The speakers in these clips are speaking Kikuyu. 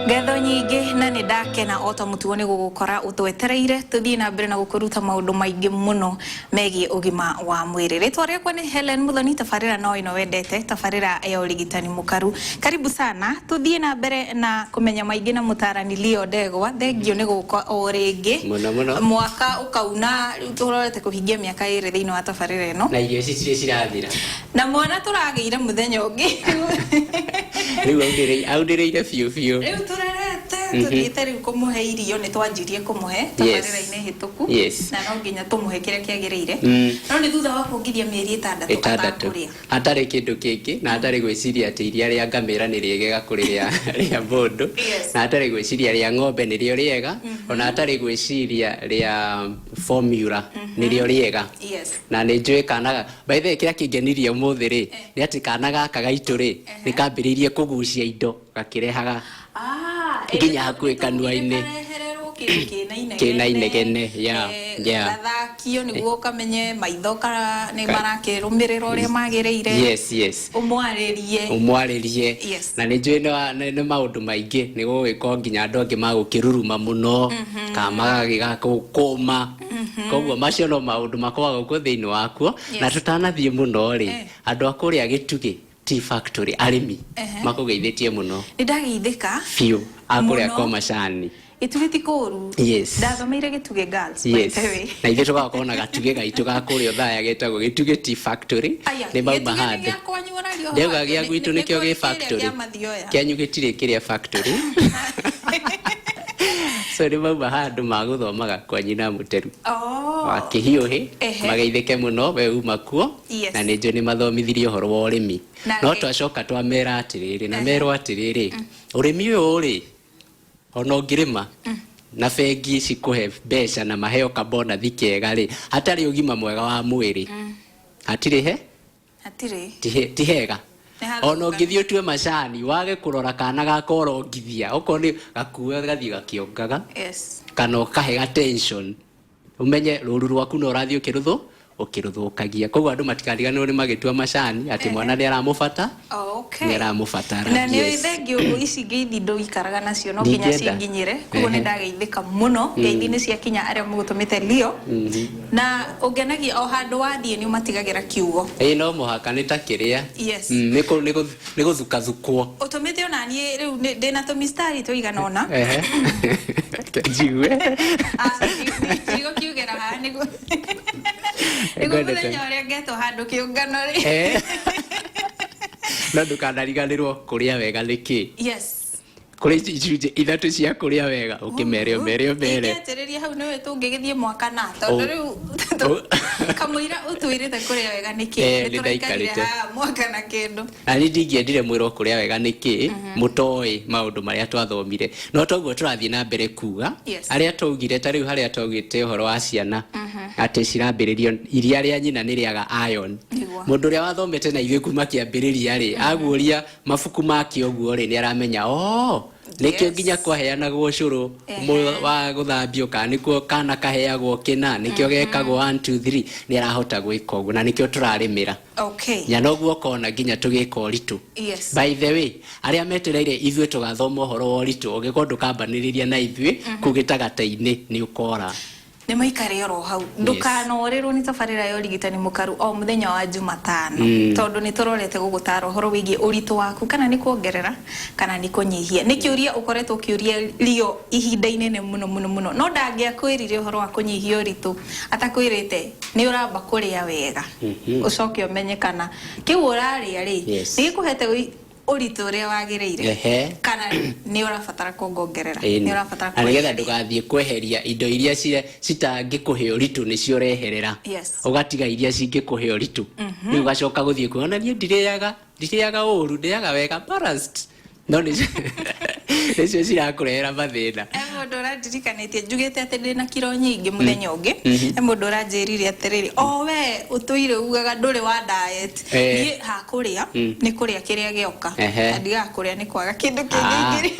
Ngatho nyingĩ na nĩ ndakena o ta mũtugo nĩ gũgũkora ũtwetereire tũthiĩ na mbere na gũkũruta maũndũ maingĩ mũno megiĩ ũgima wa mwĩrĩ. Rĩtwa rĩakwa nĩ Helen Muthoni, tabarĩra no ĩno wendete, tabarĩra ya ũrigitani mũkaru. Karibu sana, tũthiĩ na mbere na kũmenya maingĩ na mũtarani Leo Ndegwa. Thengio nĩ gũka o rĩngĩ. Mũno mũno. Mwaka ũkauna, rĩu tũrorete kũhingia mĩaka 2 thĩinĩ wa tabarĩra ĩno. Na irio ici cirĩ cirathira. Na mwana tũragĩire mũthenya ũngĩ. Rĩu aundĩrĩire biũ biũ. Rĩu tũrerete tũthiĩte rĩu kũmũhe irio, nĩ twanjirie kũmũhe tabarĩra-inĩ hĩtũku. Na no nginya tũmũhe kĩrĩa kĩagĩrĩire. No nĩ thutha wa kuongithia mĩeri 6 6. Atakũrĩa. Hatarĩ kĩndũ kĩngĩ, na hatarĩ gwĩciria atĩ iria rĩa ngamĩra nĩ rĩegega kũrĩ rĩa mũndũ. Na hatarĩ gwĩciria rĩa ng'ombe nĩrĩo rĩega, ona hatarĩ gwĩciria rĩa formula nĩrĩo rĩega. Na nĩ njũĩ kana, by the way, kĩrĩa kĩngenirie ũmũthĩ rĩ, nĩ atĩ kana gaka gaitũ rĩ, nĩ kambĩrĩirie kũgucia indo gakĩrehaga nginya hakuhĩ kanua-inĩ. Karehererwo kĩndũ kĩna inegene. Kĩna inegene, yeah, yeah. Gathakio nĩguo ũkamenye maitho kana nĩ marakĩrũmĩrĩra ũrĩa magĩrĩire. Yes. Ũmwarĩrie. Ũmwarĩrie. Na nĩ njũĩ nĩ maũndũ maingĩ, nĩ gũgĩkorwo nginya andũ angĩ magũkĩruruma mũno, kana magagĩgakũma. Koguo macio no maũndũ makoragwo kuo thĩinĩ wakuo. Na tũtanathiĩ mũno rĩ, andũ a kũrĩa Gĩtugĩ Tea Factory, arĩmi, makũgeithĩtie mũno. Nĩ ndageithĩka. Biũ, a kũrĩa kwa macani. Gĩtugĩ ti kũũru. Ndathomeire Gĩtugĩ Girls, by the way. Na ithuĩ tũgakorwo na gatugĩ gaitũ ga kũrĩa Othaya getagwo Gĩtugĩ Tea Factory. Aya, Nĩ mauma Gĩtugĩ nĩ handũ. gĩa kwanyu ũraria ũhoro Ndauga wakĩo? gĩa gwitũ Nĩ nĩkĩo gĩ kũrĩ kĩrĩa factory. kĩa Mathioya. Kĩanyu gĩtirĩ kĩrĩa factory. So nĩ mauma handũ ma gũthomaga kwa nyina Mũteru. Wa Kĩhiũhĩ. Mageithĩke mũno, we uma kuo. Na nĩ njũĩ nĩ mathomithirie ũhoro wa ũrĩmi. No twacoka twamera atĩrĩrĩ, na merwo atĩrĩrĩ, ũrĩmi ũyũ rĩ, ona ũngĩrĩma na bengi cikũhe mbeca na maheo kabonathi kega rĩ, hatarĩ ũgima mwega wa mwĩrĩ, hatirĩ he? Hatirĩ. Ti hega. Nĩ hathũka. Ona ũngĩthiĩ ũtue macani, wage kũrora kana gaka ũrongithia, okorwo nĩ gakue gathiĩ gakĩongaga, kana ũkahe ga tension, ũmenye rũru rwaku no ũrathiĩ ũkĩrũthũkagia. Koguo andũ matikariganĩrwo nĩ magĩtua macani atĩ mwana nĩ aramũbata, nĩ aramũbatara. Na nĩ ũĩ thengio ici ngeithi ndũikaraga nacio no nginya Ndingĩenda. cinginyĩre, koguo nĩ ndageithĩka mũno. Ngeithi nĩ ciakinya arĩa mũgũtũmĩte Leo. Na ũngenagia o handũ wathiĩ nĩ ũmatigagĩra kiugo. Ĩĩ no mũhaka nĩ ta kĩrĩa. Nĩ gũthukathukwo. Ũtũmĩte ona niĩ rĩu ndĩna tũmistari tũigana ũna. Njigue. Aca, ndigũkiugĩra haha nĩguo Ngwendete. mũthenya ũrĩa ngetwo handũ kĩũngano rĩ. No ndũkanariganĩrwo kũrĩa wega nĩ kĩ. Kũrĩ icunjĩ 3 cia kũrĩa wega, ũkĩmere ũmere ũmere. Ingĩanjĩrĩria hau nĩwe tũngĩgĩthiĩ mwaka na, tondũ rĩu kamũira ũtwĩrĩte kũrĩa wega nĩ kĩ, nĩ Nĩ tũraikarire ndaikarĩte. haha mwaka na kĩndũ. Na niĩ ndingĩendire mwĩrwo kũrĩa wega nĩ kĩ, mũtoĩ maũndũ marĩa twathomire. No toguo tũrathiĩ na mbere kuga, arĩa twaugire, ta rĩu harĩa twaugĩte ũhoro wa ciana, atĩ cirambĩrĩrio iria rĩa nyina nĩ rĩaga iron. Mũndũ ũrĩa wathomete na ithuĩ kuma kĩambĩrĩria rĩ, aguũria mabuku make ũguo rĩ, nĩ aramenya, oh, nĩkĩo nginya kwaheanagwo ũcũrũ wa gũthambio, kana nĩkuo kana kaheagwo kĩna, nĩkĩo gekagwo 1 2 3, nĩ arahota gwĩka ũguo, na nĩkĩo tũrarĩmĩra. Nya noguo ũkona nginya tũgĩka ũritũ. By the way, arĩa metereire ithuĩ tũgathoma ũhoro wa ũritũ, ũngĩkorwo ndũkambanĩrĩria na ithuĩ kũu gĩtagatĩ-inĩ nĩ ũkora. Nĩ maikare oro hau. Ndũkanorĩrwo nĩ tabarĩra ya ũrigitani mũkaru o mũthenya wa Jumatano. Tondũ nĩ tũrorete gũgũtara ũhoro wĩgiĩ ũritũ waku, kana nĩ kuongerera kana nĩ kũnyihia. Nĩ kĩũria ũkoretwo ũkĩũria Rio ihinda inene mũno mũno mũno. No ndangĩakwĩrire ũhoro wa kũnyihia ũritũ atakwĩrĩte nĩ ũramba kũrĩa wega. Ũcoke ũmenye kana kĩu ũrarĩa rĩ, nĩ gĩkũhete ũritũ ũrĩa wagĩrĩire, kana nĩ ũrabatara kuongongerera, nĩ ũrabatara Na nĩgetha kwenderia. ndũgathiĩ kweheria indo iria citangĩkũhe ũritũ nĩcio ũreherera. Ũgatiga iria cingĩkũhe ũritũ. Rĩu ũgacoka gũthiĩ kuona niĩ ndirĩaga ũru, ndĩaga wega, balanced. No nĩcio cirakũrehera mathĩna. He mũndũ ũrandirikanĩtie njugĩte atĩ ndĩna kiro nyingĩ mũthenya ũngĩ. He mũndũ ũranjĩrire atĩrĩrĩ, o we ũtũire ugaga ndũrĩ wa diet. Niĩ hakũrĩa, nĩ kũrĩa kĩrĩa gĩoka. Na ndigaga kũrĩa nĩ kwaga kĩndũ kĩngĩ ingĩrĩa.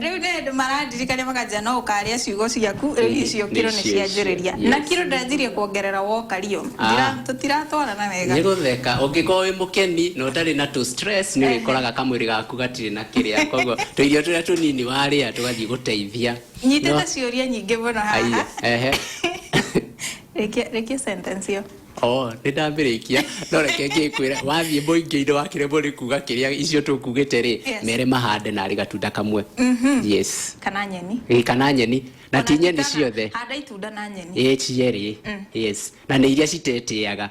Rĩu nĩ andũ mara Marandirikania makanjĩra no ũkarĩa ciugo ciaku rĩu icio kiro nĩ Nĩcio icio, cianjĩrĩria na yes. kiro ndanjirie kuongerera woka rio. Ah. Tũtiratwarana wega. Nĩ gũtheka ũngĩkorwo wĩ mũkeni na ũtarĩ na tũ stress, nĩ ũrĩkoraga kamwĩrĩ gaku gatirĩ na kĩrĩa, koguo tũirio tũrĩa tũnini warĩa tũgathiĩ gũteithia. Nyitĩte ciũria nyingĩ mũno haha. Aiya, ehe. Rĩkia sentence ĩyo. Oh, nĩ ndambĩrĩkia, no reke ngĩkwĩra, wathiĩ mũingĩ-inĩ wakĩremwo nĩ kuga kĩrĩa icio tũkugĩte rĩ, Yes. mere mahande narĩ gatunda kamwe. Yes. Kana nyeni. Ĩ, kana nyeni na ti Ona nyeni itunda na- ciothe. Handa itunda na nyeni. Ĩ, cierĩ. Yes, na nĩ iria citetĩaga,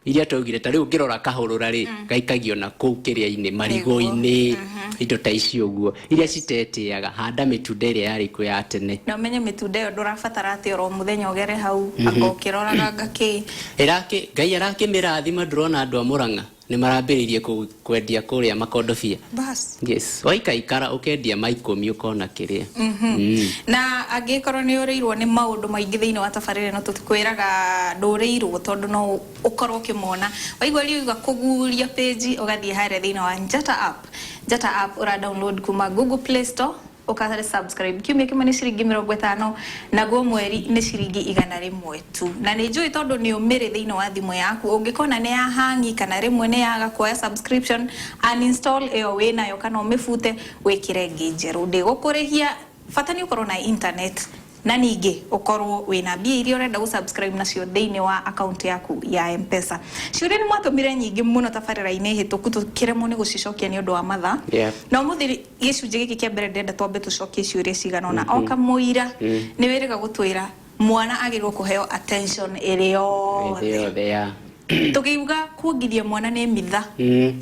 iria twaugire, ta rĩu ũngĩrora kahũrũra rĩ, gaikagio na kũu kĩrĩa-inĩ, marigũ-inĩ, indo ta icio ũguo, iria citetĩaga. Handa mĩtunda ĩrĩa yarĩ kuo ya tene. Na ũmenye mĩtunda ĩyo ndũrabatara atĩ oro mũthenya ũgere hau anga ũkĩroraga ngakĩ. Ĩrakĩ Ngai arakĩmĩrathima, ndũrona andũ a Mũrang'a nĩ marambĩrĩirie kwendia kũrĩa makondobia? Bas. Yes, waikaikara ũkendia ma 10 ũkona kĩrĩa. Na angĩkorwo nĩ ũrĩirwo nĩ maũndũ maingĩ thĩinĩ wa tabarĩra ĩno, tũtikwĩraga ndũrĩirwo tondũ no ũkorwo ũkĩmona. Waigua riuga kũguria page, ũgathiĩ harĩa thĩinĩ wa Njata app. Njata app ũra download kuma Google Play Store, ũka subscribe. Kiumia kĩmwe nĩ ciringi 50, naguo mweri nĩ ciringi 100 tu. Na nĩ njũĩ tondũ nĩ ũmĩrĩ thĩinĩ wa thimũ yaku, ũngĩkona nĩ ya hangi kana rĩmwe nĩ yaga kuoya subscription, uninstall ĩyo wĩnayo kana ũmĩbute, wĩkĩre ĩngĩ njerũ. Ndĩgũkũrĩhia, bata nĩ ũkorwo na internet na ningĩ ũkorwo wĩna mbia iria ũrenda gũ-subscribe nacio thĩinĩ wa account yaku ya M-Pesa. Ciũria nĩ mwatũmire nyingĩ mũno tabarĩra-inĩ hĩtũku, tũkĩremwo nĩ gũcicokia nĩ ũndũ wa mathaa. Na ũmũthĩ gĩcunjĩ gĩkĩ kĩa mbere ndĩrenda twambe tũcokie ciũria cigana ũna. O kamũira nĩ wĩrĩga gũtwĩra mwana agĩrĩirwo kũheo attention ĩrĩ Ĩrĩ yothe. Yothe ya. Tũkiuga kuongithia mwana nĩ mitha.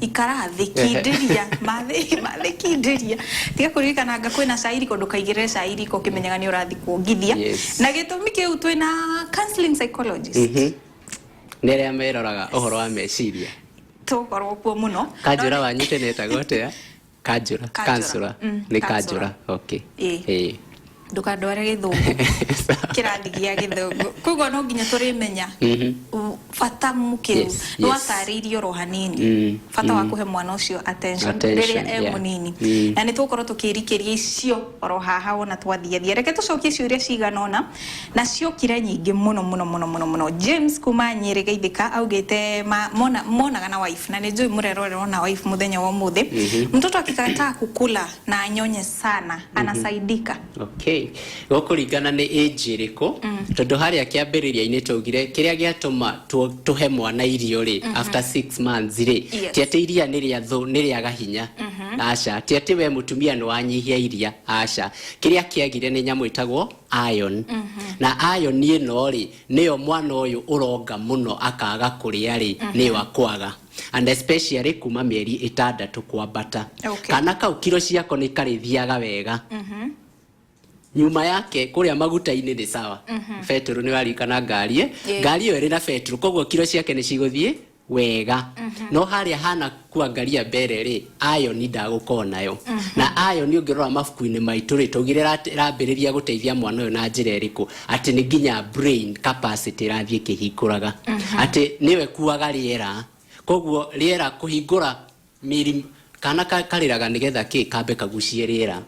Ikara thĩ, kindĩria mathĩ mathĩ, kindĩria, tiga kũririkana anga kwĩna cai riko, ndũkaigĩrĩre cai riko ũkĩmenyaga nĩ ũrathiĩ kuongithia. Na gĩtũmi kĩu twĩna counseling psychologist. Nĩ arĩa meroraga ũhoro wa meciria. Tũgũkorwo kuo mũno. Kanjũra wanyu tene etagwo atĩa? Kanjũra. Kanjũra. Kansũra. Nĩ kanjũra. Kanjũra. Okay. Ĩ. Ĩ. Ndũkandware gĩthũngũ, kĩrathi gĩa gĩthũngũ. Koguo no nginya tũrĩmenya bata mũkĩru. Nĩ watarĩirie oro hanini bata wa kũhe mwana ũcio attention Attention, rĩrĩa e mũnini. Na nĩ tũgũkorwo tũkĩrikĩria icio oro haha wona twathiathia. Reke tũcokie ciũria cigana ũna na ciokire nyingĩ mũno mũno mũno mũno mũno. James kuma Nyĩrĩ Geithĩka augĩte monaga na wife, na nĩ njũĩ mũrerorerwo na wife mũthenya wa ũmũthĩ. Mtoto akikataa kukula na anyonye sana, anasaidika? Okay, gũkũringana nĩ age ĩrĩkũ, tondũ harĩa kĩambĩrĩria-inĩ twaugire kĩrĩa gĩatũma tũhe mwana irio rĩ after 6 months rĩ, ti atĩ iria nĩ rĩa thũ, nĩ rĩaga hinya, aca. Ti atĩ we mũtumia nĩ wanyihia iria, aca. Kĩrĩa kĩagire nĩ nyamũ ĩtagwo iron, na iron ĩno rĩ, nĩyo mwana ũyũ ũronga mũno akaga kũrĩa rĩ, nĩyo akwaga, and especially kuma mĩeri 6 kwambata. Kana kau kiro ciako nĩ karĩthiaga wega, nyuma yake kũrĩa maguta-inĩ nĩ sawa. Betũrũ nĩ warikana ngari ĩ? Ngari ĩyo ĩrĩ na betũrũ, koguo kiro ciake nĩ cigũthiĩ wega. No harĩa hana kuangaria mbere rĩ, iron ndagũkorwo nayo. Na iron ũngĩrora mabuku-inĩ maitũ rĩ, twaugire ĩrambĩrĩria gũteithia mwana ũyũ na njĩra ĩrĩkũ? Atĩ nĩ nginya brain capacity ĩrathiĩ ĩkĩhingũraga, atĩ nĩwe kuaga rĩera, koguo rĩera kũhingũra mĩri kana karĩraga nĩgetha kĩ kambe kagucie rĩera.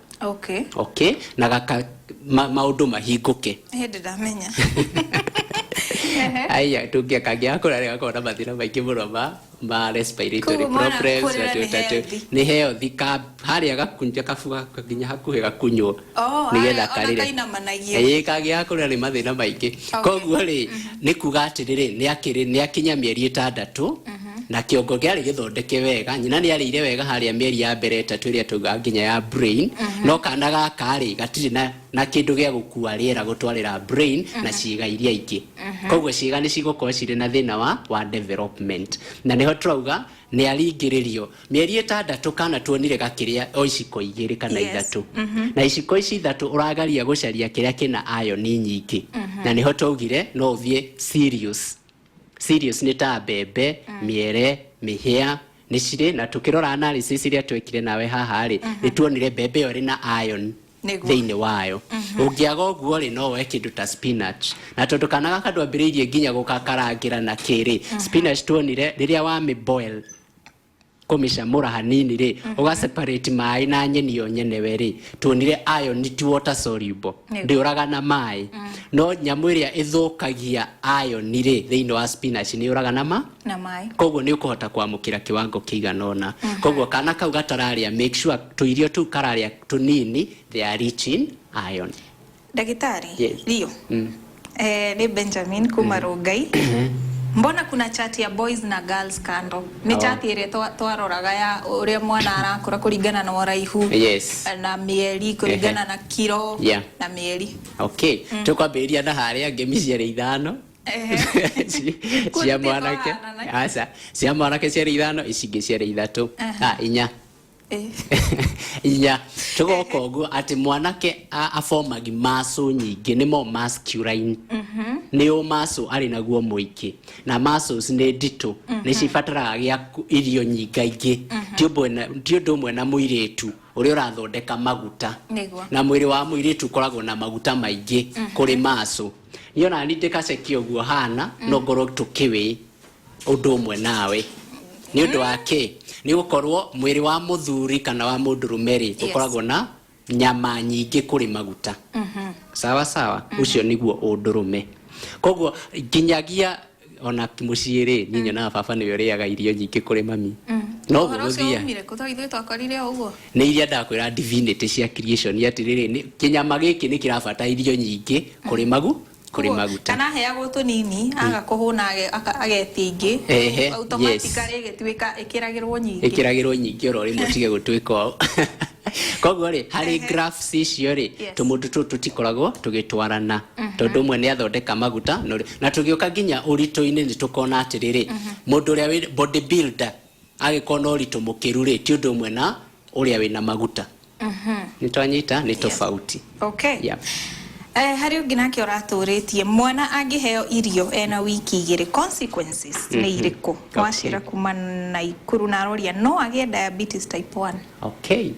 Okay, na gaka maũndũ mahingũke. Hĩndĩ ndamenya. Aya tũngĩa kangĩaga kũrĩa gakorwo na mathĩna maingĩ mũno ma respiratory Koguo mwana problems. kũrĩra nĩ healthy. Nĩ healthy ka harĩa gakunja kabua nginya hakuhĩ gakunywo Oh, nĩgetha harĩa ona karĩre. kainamanagia. Ĩĩ, kangĩaga kũrĩra nĩ mathĩna maingĩ. Koguo rĩ, nĩ kuga atĩrĩrĩ, nĩ akĩrĩ nĩ akinya mĩeri 6 na kĩongo kĩarĩ gĩthondeke wega, nyina nĩ arĩire wega harĩa mĩeri ya mbere 3 ĩrĩa taugaga nginya ya brain, no kana gaka rĩ gatirĩ na kĩndũ gĩa gũkua rĩera gũtwarĩra brain na ciĩga iria ingĩ. Koguo ciĩga nĩ cigũkorwo cirĩ na thĩna wa development, na nĩho tũrauga nĩ aringĩrĩrio mĩeri 6 kana tuonire gakĩrĩa o iciko 2 kana 3, na iciko ici 3 ũragaria gũcaria kĩrĩa kĩna iron nyingĩ, na nĩho twaugire no ũthiĩ serious. Serious nĩ ta mbembe, mĩere, mĩhĩa nĩ cirĩ. Na tũkĩrora analysis iria twekire nawe haha rĩ, nĩ tuonire mbembe ĩyo ĩrĩ na iron thĩinĩ wayo. Ũngĩaga ũguo rĩ, no woe kĩndũ ta spinach, na tondũ kana gaka ndwambĩrĩirie nginya gũgakarangĩra na kĩrĩ, spinach tuonire rĩrĩa wamĩ boil. Kũmĩcamũra hanini rĩ, ũga separate maĩ na nyeni yo nyenewe rĩ, tuonire iron ti water soluble. Ndĩũraga na maĩ, no nyamũ ĩrĩa ĩthũkagia iron rĩ thĩinĩ wa spinach nĩ yũraga na ma na maĩ. Koguo nĩ ũkũhota kwamũkĩra kĩwango kĩigana ũna. Koguo kana kau gatararĩa, make sure tũirio tũu kararĩa tũnini, they are rich in iron. Ndagĩtarĩ. Yes. Rio nĩ Benjamin kuma Rongai. Mbona kuna chat ya boys na girls kando? Nĩ chat ĩrĩa twaroraga ya ũrĩa mwana arakũra kũringana na ũraihu na mĩeri, kũringana na kiro na mĩeri. Okay, tũkwambĩrĩria na harĩa ngemi ciarĩ 5. Cia Kũrĩ mwanake. twahanana. Aca, cia mwanake ciarĩ 5, ici ingĩ ciarĩ 3. Ah, 4. 4. Tũgoka ũguo atĩ mwanake abomagi muscle nyingĩ, nĩ more masculine, nĩ ũ muscle arĩ naguo mũingĩ, na muscles nĩ nditũ, nĩ cibataraga gĩa irio nyingaingĩ. Ti ũndũ ũmwe na mũirĩtu ũrĩa ũrathondeka maguta. Na mwĩrĩ wa mũirĩtu ũkoragwo na maguta maingĩ kũrĩ muscle. Niĩ ona niĩ ndĩkaceki ũguo hana, no ngorwo tũkĩwĩ ũndũ ũmwe nawe. Nĩ ũndũ wa kĩ? Nĩ gũkorwo mwĩrĩ wa mũthuri kana wa mũndũrũme rĩ, ũkoragwo na nyama nyingĩ kũrĩ maguta. Sawa sawa, ũcio nĩguo ũndũrũme. Koguo nginyagia ona mũciĩ rĩ, niĩ nyonaga baba nĩwe ũrĩaga irio nyingĩ kũrĩ mami. Noguo Ũhoro ũcio gũthiaga. Umire kũ? Tondũ ithuĩ twakorire o ũguo. Nĩ iria ndakwĩra, divinity cia creation, atĩrĩrĩ, kĩnyama gĩkĩ nĩ kĩrabata irio nyingĩ kũrĩ maguta. Kana aheagwo tũnini, aga kũhũna, agetia ingĩ. Automatically ĩgĩtuĩka ĩkĩragĩrwo nyingĩ. Ĩkĩragĩrwo nyingĩ oro rĩmwe, tige gũtuĩka ũũ. Koguo rĩ, harĩ graphs icio rĩ, tũmũndũ tũtũ tũtikoragwo tũgĩtwarana, tondũ ũmwe nĩ athondeka maguta na tũgĩũka nginya ũritũ-inĩ nĩ tũkona atĩrĩrĩ, mũndũ ũrĩa wĩ body builder agĩkorwo na ũritũ mũkĩru rĩ, ti ũndũ ũmwe na ũrĩa wĩna maguta. Nĩ twanyita nĩ tofauti. Eh, harĩ ũngĩ nake ũratũrĩtie, mwana angĩheo irio ena wiki 2, consequences nĩ irĩkũ? Wacira kuma Naikuru, na aroria no agĩe diabetes type 1? Okay.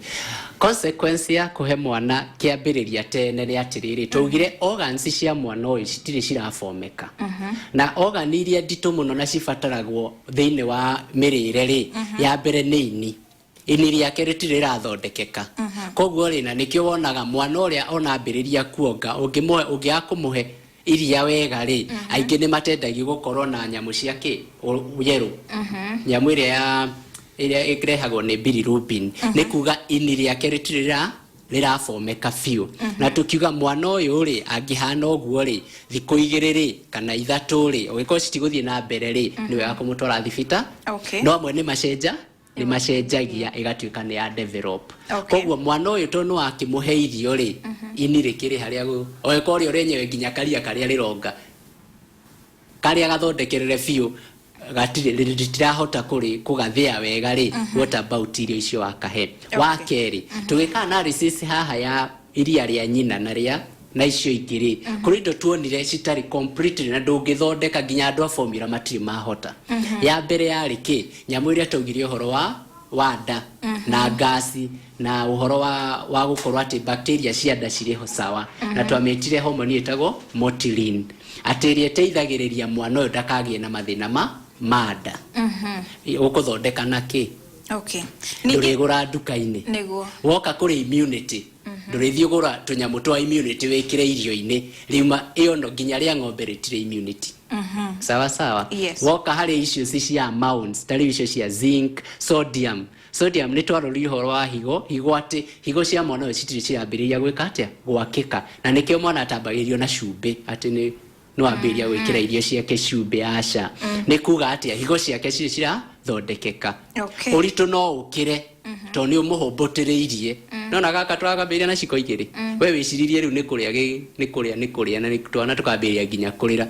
Consequence ya kũhe mwana kĩambĩrĩria tene nĩ atĩrĩrĩ, twaugire organs cia mwana ũyũ citirĩ cirabomeka, na organ iria nditũ mũno na cibataragwo thĩinĩ wa mĩrĩre rĩ, ya mbere nĩ ini. Ini rĩake rĩtirĩ rĩrathondekeka. Koguo rĩ, na nĩkĩo wonaga mwana ũrĩa ona ambĩrĩria kuonga, ũngĩmũhe, ũngĩaga kũmũhe iria wega rĩ, aingĩ nĩ matendagio gũkorwo na nyamũ cia kĩ yellow, nyamũ ĩrĩa ya ĩrĩa ĩrehagwo nĩ bilirubin. Nĩ kuga ini rĩake rĩtirĩ rĩrabomeka biũ. Na tũkiuga mwana ũyũ rĩ, angĩhana ũguo rĩ, thikũ 2 rĩ kana 3 rĩ, ũngĩkorwo citigũthiĩ na mbere rĩ, nĩ wega kũmũtwara thibita. No amwe nĩ macenjagia ĩgatuĩka nĩ ya develop. Koguo mwana ũyũ, tondũ nĩ wakĩmũhe irio rĩ, ini rĩkĩrĩ harĩa ũgĩkorwo rĩo rĩenyewe nginya karia karĩa rĩronga karĩa gathondekerere biũ gatirĩ, rĩtirahota kũrĩ kũgathĩa wega rĩ, what about irio icio wakahe? Wa kerĩ, tũgĩka analysis haha ya iria rĩa nyina na rĩa na icio ingĩ rĩ, kũrĩ indo tuonire citarĩ completely na ndũngĩthondeka, nginya andũ a formula matirĩ mahota. Ya mbere yarĩ kĩ? Nyamũ ĩrĩa twaugire ũhoro wa nda na ngasi, na ũhoro wa gũkorwo atĩ bacteria cia nda cirĩ ho sawa, na twamĩtire hormone ĩtagwo motilin, atĩ ĩrĩa ĩteithagĩrĩria mwana ũyũ ndakagĩe na mathĩna ma nda. Ũkũthondeka na kĩ? Ningĩ Ndũrĩgũra nduka-inĩ. Woka kũrĩ immunity, ndũrĩthiĩ gũra tũnyamũ twa immunity wĩkĩre irio-inĩ riuma ĩyo, no nginya rĩa ng'ombe rĩtirĩ immunity. Sawa sawa. Woka harĩ issues cia amounts, ta rĩu icio cia zinc, sodium. Sodium nĩ twarorire ũhoro wa higo, higo, atĩ higo cia mwana ũyũ citirĩ cirambĩrĩria gwĩka atĩa? Gwakĩka. Na nĩkĩo mwana atambagĩrio na cumbĩ, atĩ nĩ wambĩrĩria gwĩkĩra irio ciake cumbĩ. Aca, nĩ kuga atĩa? Higo ciake cirĩ cirathondekeka. Ũritũ no ũkĩre tondũ nĩ ũmũhũmbũtĩrĩirie. Nona gaka tũrakambĩrĩria na ciko 2, we wĩciririe rĩu nĩ kũrĩa nĩ kũrĩa nĩ kũrĩa, na nĩ twana tũkambĩrĩria nginya kũrĩra,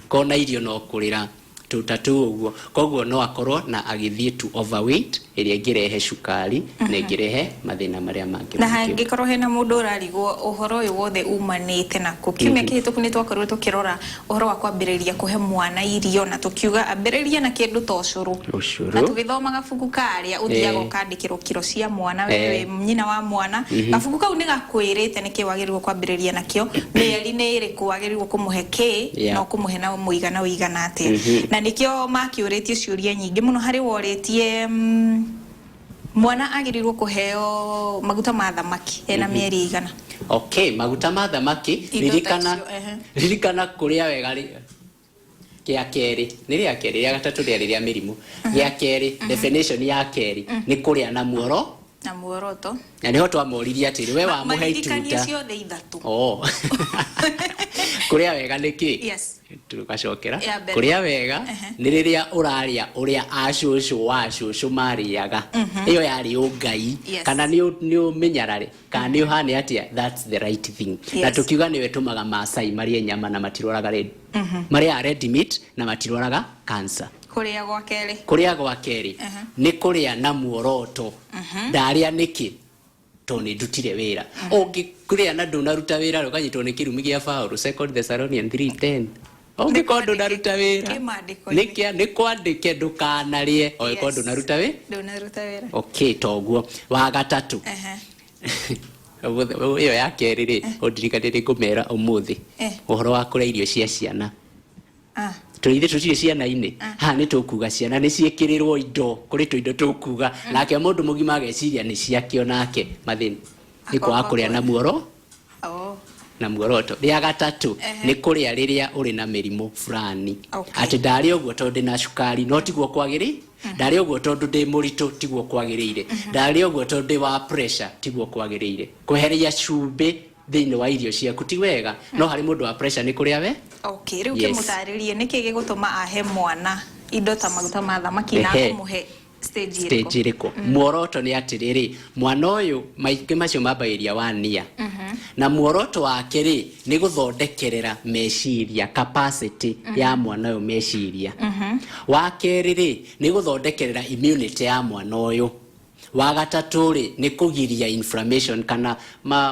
kona irio no kũrĩra tũta tu ũguo. Koguo no akorwo na agĩthiĩ to overweight, ĩrĩa ĩngĩrehe cukari na ĩngĩrehe mathĩna marĩa mangĩ Na maingĩ. Hangĩkorwo hena mũndũ ũrarigwo ũhoro ũyũ wothe umanĩte nakũ, kiumia kĩhĩtũku nĩ twakorirwo tũkĩrora ũhoro wa kwambĩrĩria kũhe mwana irio, na tũkiuga ambĩrĩria na kĩndũ ta ũcũrũ. Ũcũrũ. Na tũgĩthoma gabuku karĩa ũthiaga ũkandĩkĩrwo kiro cia mwana, we wĩ nyina wa mwana. Gabuku kau nĩ gakwĩrĩte nĩkĩ wagĩrĩirwo kwambĩrĩria nakĩo, mĩeri nĩ ĩrĩkũ wagĩrĩirwo kũmũhe kĩ, na ũkũmũhe na mũigana ũigana atĩa. Na nĩkĩo makĩũrĩtie ciũria nyingĩ mũno. Harĩ worĩtie Mwana agĩrĩirwo kũheo maguta ma thamaki ena mĩeri igana? Okay, maguta ma thamaki. Indo ta Ririkana, icio, ehe. ririkana kũrĩa wega gĩa kerĩ nĩ rĩa kerĩ, rĩa gatatũ rĩarĩ rĩa mĩrimũ. Gĩa kerĩ, definition ya kerĩ nĩ kũrĩa na muoro Na muoroto. Na nĩho twamoririe atĩrĩ, we wamũhe Maririkanie itunda ciothe ithatũ. Oh. Kũrĩa wega nĩ kĩ? Yes. Tũgacokera. Ya mbere. Kũrĩa wega nĩ rĩrĩa ũrarĩa ũrĩa acũcũ wa cũcũ marĩaga, ĩyo yarĩ ũngai. Kana nĩ ũmĩnyarare kana nĩ ũhane atĩa, that's the right thing. Na tũkiuga nĩyo ĩtũmaga Maasai marĩe nyama na matirwaraga red, marĩaga red meat na matirwaraga cancer. Kũrĩa gwa kerĩ. Kũrĩa gwa kerĩ nĩ kũrĩa na muoroto. Ndarĩa nĩkĩ? Tondũ nĩ ndutire wĩra. Ũngĩkũrĩa na ndũnaruta wĩra, ũkanyitwo nĩ kĩrumi gĩa Paũlũ, Second Thessalonians 3:10. Ũngĩkorwo ndũnaruta wĩra, Kĩ maandĩko-inĩ. nĩ kwandĩke ndũkanarĩe ũngĩkorwo ndũnaruta wĩ Ndũnaruta wĩra. Okay, toguo. Wa gatatũ, ĩyo ya kerĩ rĩ, ũndirikanie nĩ ngũmera ũmũthĩ ũhoro wa kũrĩa irio cia ciana. Tũrĩ ithuĩ tũtirĩ ciana-inĩ haha, nĩ tũkuga ciana nĩ ciĩkĩrĩrwo indo, kũrĩ tũindo tũkuga, nake mũndũ mũgima ageciria nĩ ciake, onake mathĩna nĩ kwaga kũrĩa na muoro na muoroto. Rĩa gatatũ nĩ kũrĩa rĩrĩa ũrĩ na mĩrimũ fulani. Atĩ ndarĩa ũguo tondũ ndĩna cukari, no tiguo kwagĩrĩ, ndarĩa ũguo tondũ ndĩ mũritũ, tiguo kwagĩrĩire, ndarĩa ũguo tondũ ndĩ wa pressure, tiguo kwagĩrĩire. Kweheria cumbĩ thĩinĩ wa irio ciaku ti wega, no harĩ mũndũ wa pressure nĩ kũrĩa we. Okay, rĩu kĩmũtarĩrie nĩkĩ gĩgũtũma ahe mwana indo ta maguta ma thamaki na akũmũhe stage ĩrĩkũ? Stage ĩrĩkũ? Muoroto nĩ atĩrĩrĩ, mwana ũyũ maingĩ macio mambagĩrĩria wania, na muoroto wake rĩ nĩ gũthondekerera meciria, capacity ya mwana ũyũ meciria. Wa kerĩ rĩ nĩ gũthondekerera immunity ya mwana ũyũ. Wa gatatũ rĩ nĩ kũgiria inflammation kana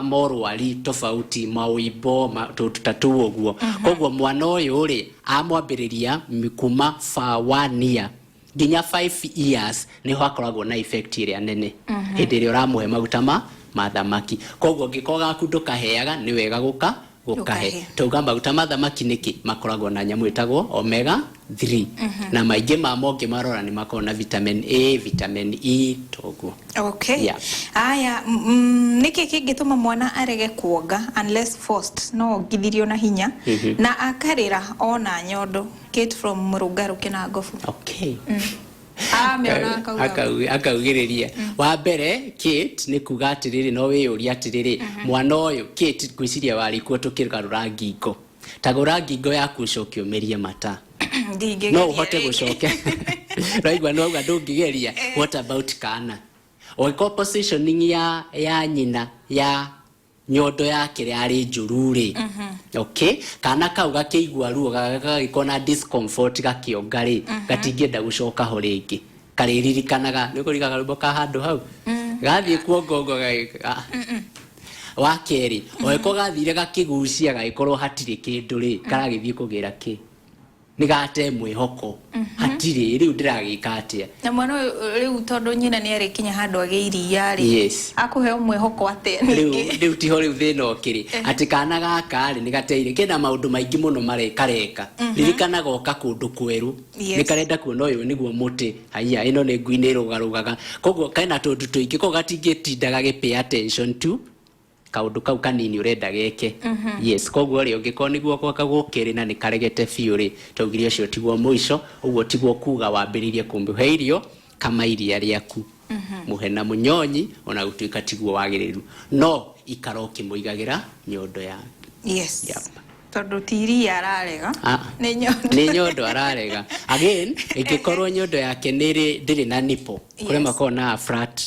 morwari tofauti, maũimbo tũndũ ta tũu ũguo. Koguo mwana ũyũ rĩ amwambĩrĩria kuma fa 1 year nginya 5 years nĩho akoragwo na effect ĩrĩa nene hĩndĩ ĩrĩa ũramũhe maguta ma thamaki. Koguo ũngĩkorwo gaku ndũkaheaga, nĩ wega gũka gũkahe. Gũkahe. Tauga maguta ma thamaki nĩkĩ makoragwo na nyamũ ĩtagwo omega 3, na maingĩ mamo ũngĩmarora nĩ makoragwo na vitamin A, vitamin E, toguo. Okay. Aya, nĩkĩ kĩngĩtũma mwana arege kuonga unless forced, no ongithirio na hinya na akarĩra ona nyondo? Kate from Mũrũngarũ, Kĩnangobu. Aramĩona akauga. Akaugĩrĩria. Wa mbere, Kate, nĩ kuga atĩrĩrĩ, no wĩyũrie atĩrĩrĩ, mwana ũyũ Kate, ngwĩciria warĩ kuo tũkĩgarũra ngingo. Ta gũra ngingo yaku ũcoke ũmĩrie mata. Ndingĩgeria No ũhote rĩngĩ. Gũcoke raigua no auga ndũngĩgeria. What about kana ũngĩkorwo positioning ya nyina ya nyondo yake yarĩ njũru rĩ? Okay, kana kau gakĩigua ruo, gagĩkorwo na discomfort, gakĩonga rĩ, gatingĩenda gũcoka ho rĩngĩ, karĩririkanaga. Nĩ ũkũririkana karwĩmbo ka handũ hau gathiĩ kuongongo wa kerĩ, ũngĩkorwo gathire gakĩgucia gagĩkorwo hatirĩ kĩndũ rĩ, karagĩthiĩ kũgĩra kĩ? Nĩ gate mwĩhoko, hatirĩ, rĩu ndĩragĩka atĩa? Na mwana ũyũ rĩu, tondũ nyina nĩ arĩkinya handũ agĩ iria rĩ, akũheo mwĩhoko atĩa Rĩu ningĩ? Rĩu tiho rĩu thĩna ũkĩrĩ, atĩ kana gaka rĩ nĩ gateire kena maũndũ maingĩ mũno kareka. Ririkana goka kũndũ kwerũ, nĩ karenda kuona ũyũ nĩguo mũtĩ, haiya, ĩno nĩ ngui nĩ ĩrũgarũgaga, koguo kena tũndũ tũingĩ, koguo gatingĩtinda gagĩ pay attention to kaũndũ kau kanini ũrenda geke. Yes, koguo rĩ, ũngĩkorwo nĩguo gwaka gũkĩrĩ na nĩ karegete biũ rĩ, twaugire ũcio tiguo mũico. Ũguo tiguo kuga wambĩrĩrie kũmũhe irio. Kama iria rĩaku, mũhe na mũnyonyi, ona gũtuĩka tiguo wagĩrĩru, no ikara ũkĩmũigagĩra nyondo yake. Tondũ ti iria ararega, Ah. nĩ nyondo. Nĩ nyondo ararega. Again, ĩngĩkorwo nyondo yake nĩrĩ ndĩrĩ na nipple, kũrĩa makoragwo na flat,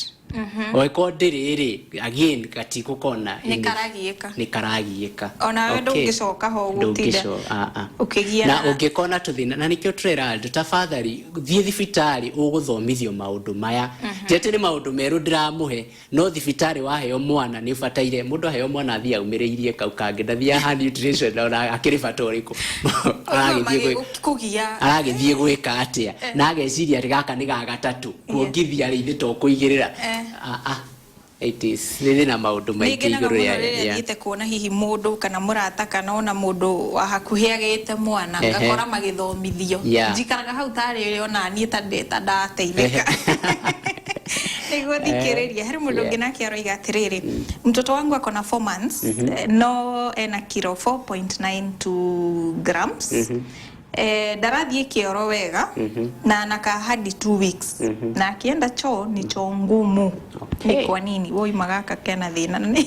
ũngĩkorwo ndĩrĩ rĩ, again gatigũkorwo na Nĩ karagiĩka. Nĩ karagiĩka. Onawe ndũngĩcoka ho gũtinda Ndũngĩco- ah, ah. ũkĩgiana. Na ũngĩkorwo na tũthĩna, na nĩkĩo tũrera andũ tafadhali thiĩ thibitarĩ, ũgũthomithio maũndũ maya. Ti atĩ nĩ maũndũ merũ ndĩramũhe, no thibitarĩ waheo mwana nĩ ũbataire, mũndũ aheo mwana athiĩ aumĩrĩirie kau kangĩ, ndathiaga ha nutrition ona akĩrĩ bata ũrĩkũ. Aragĩthiĩ Kũgia. Aragĩthiĩ gwĩka atĩa na ageciria atĩ gaka nĩ ga gatatũ kuongithia rĩ, ithe to kũigĩrĩra. Ah, ah. It is rĩrĩ na maũndũ maingĩ Nĩngenaga igũrũ mũno rĩa rĩrĩa thiĩte kuona hihi mũndũ kana mũrata kana ona mũndũ wa hakuhĩ agĩte mwana, ngakora magĩthomithio. Njikaraga hau tarĩ ona niĩ ta ndateithĩka. Nĩguo thikĩrĩria harĩ mũndũ ũngĩ nake aroiga atĩrĩrĩ, mtoto wangu ako na 4 months, no ena kilo 4.92 grams, ndarathiĩ kĩoro wega na anakaa hadi 2 weeks, na akienda choo ni choo ngumu. Nĩ kwa nini woima gaka kena thĩna?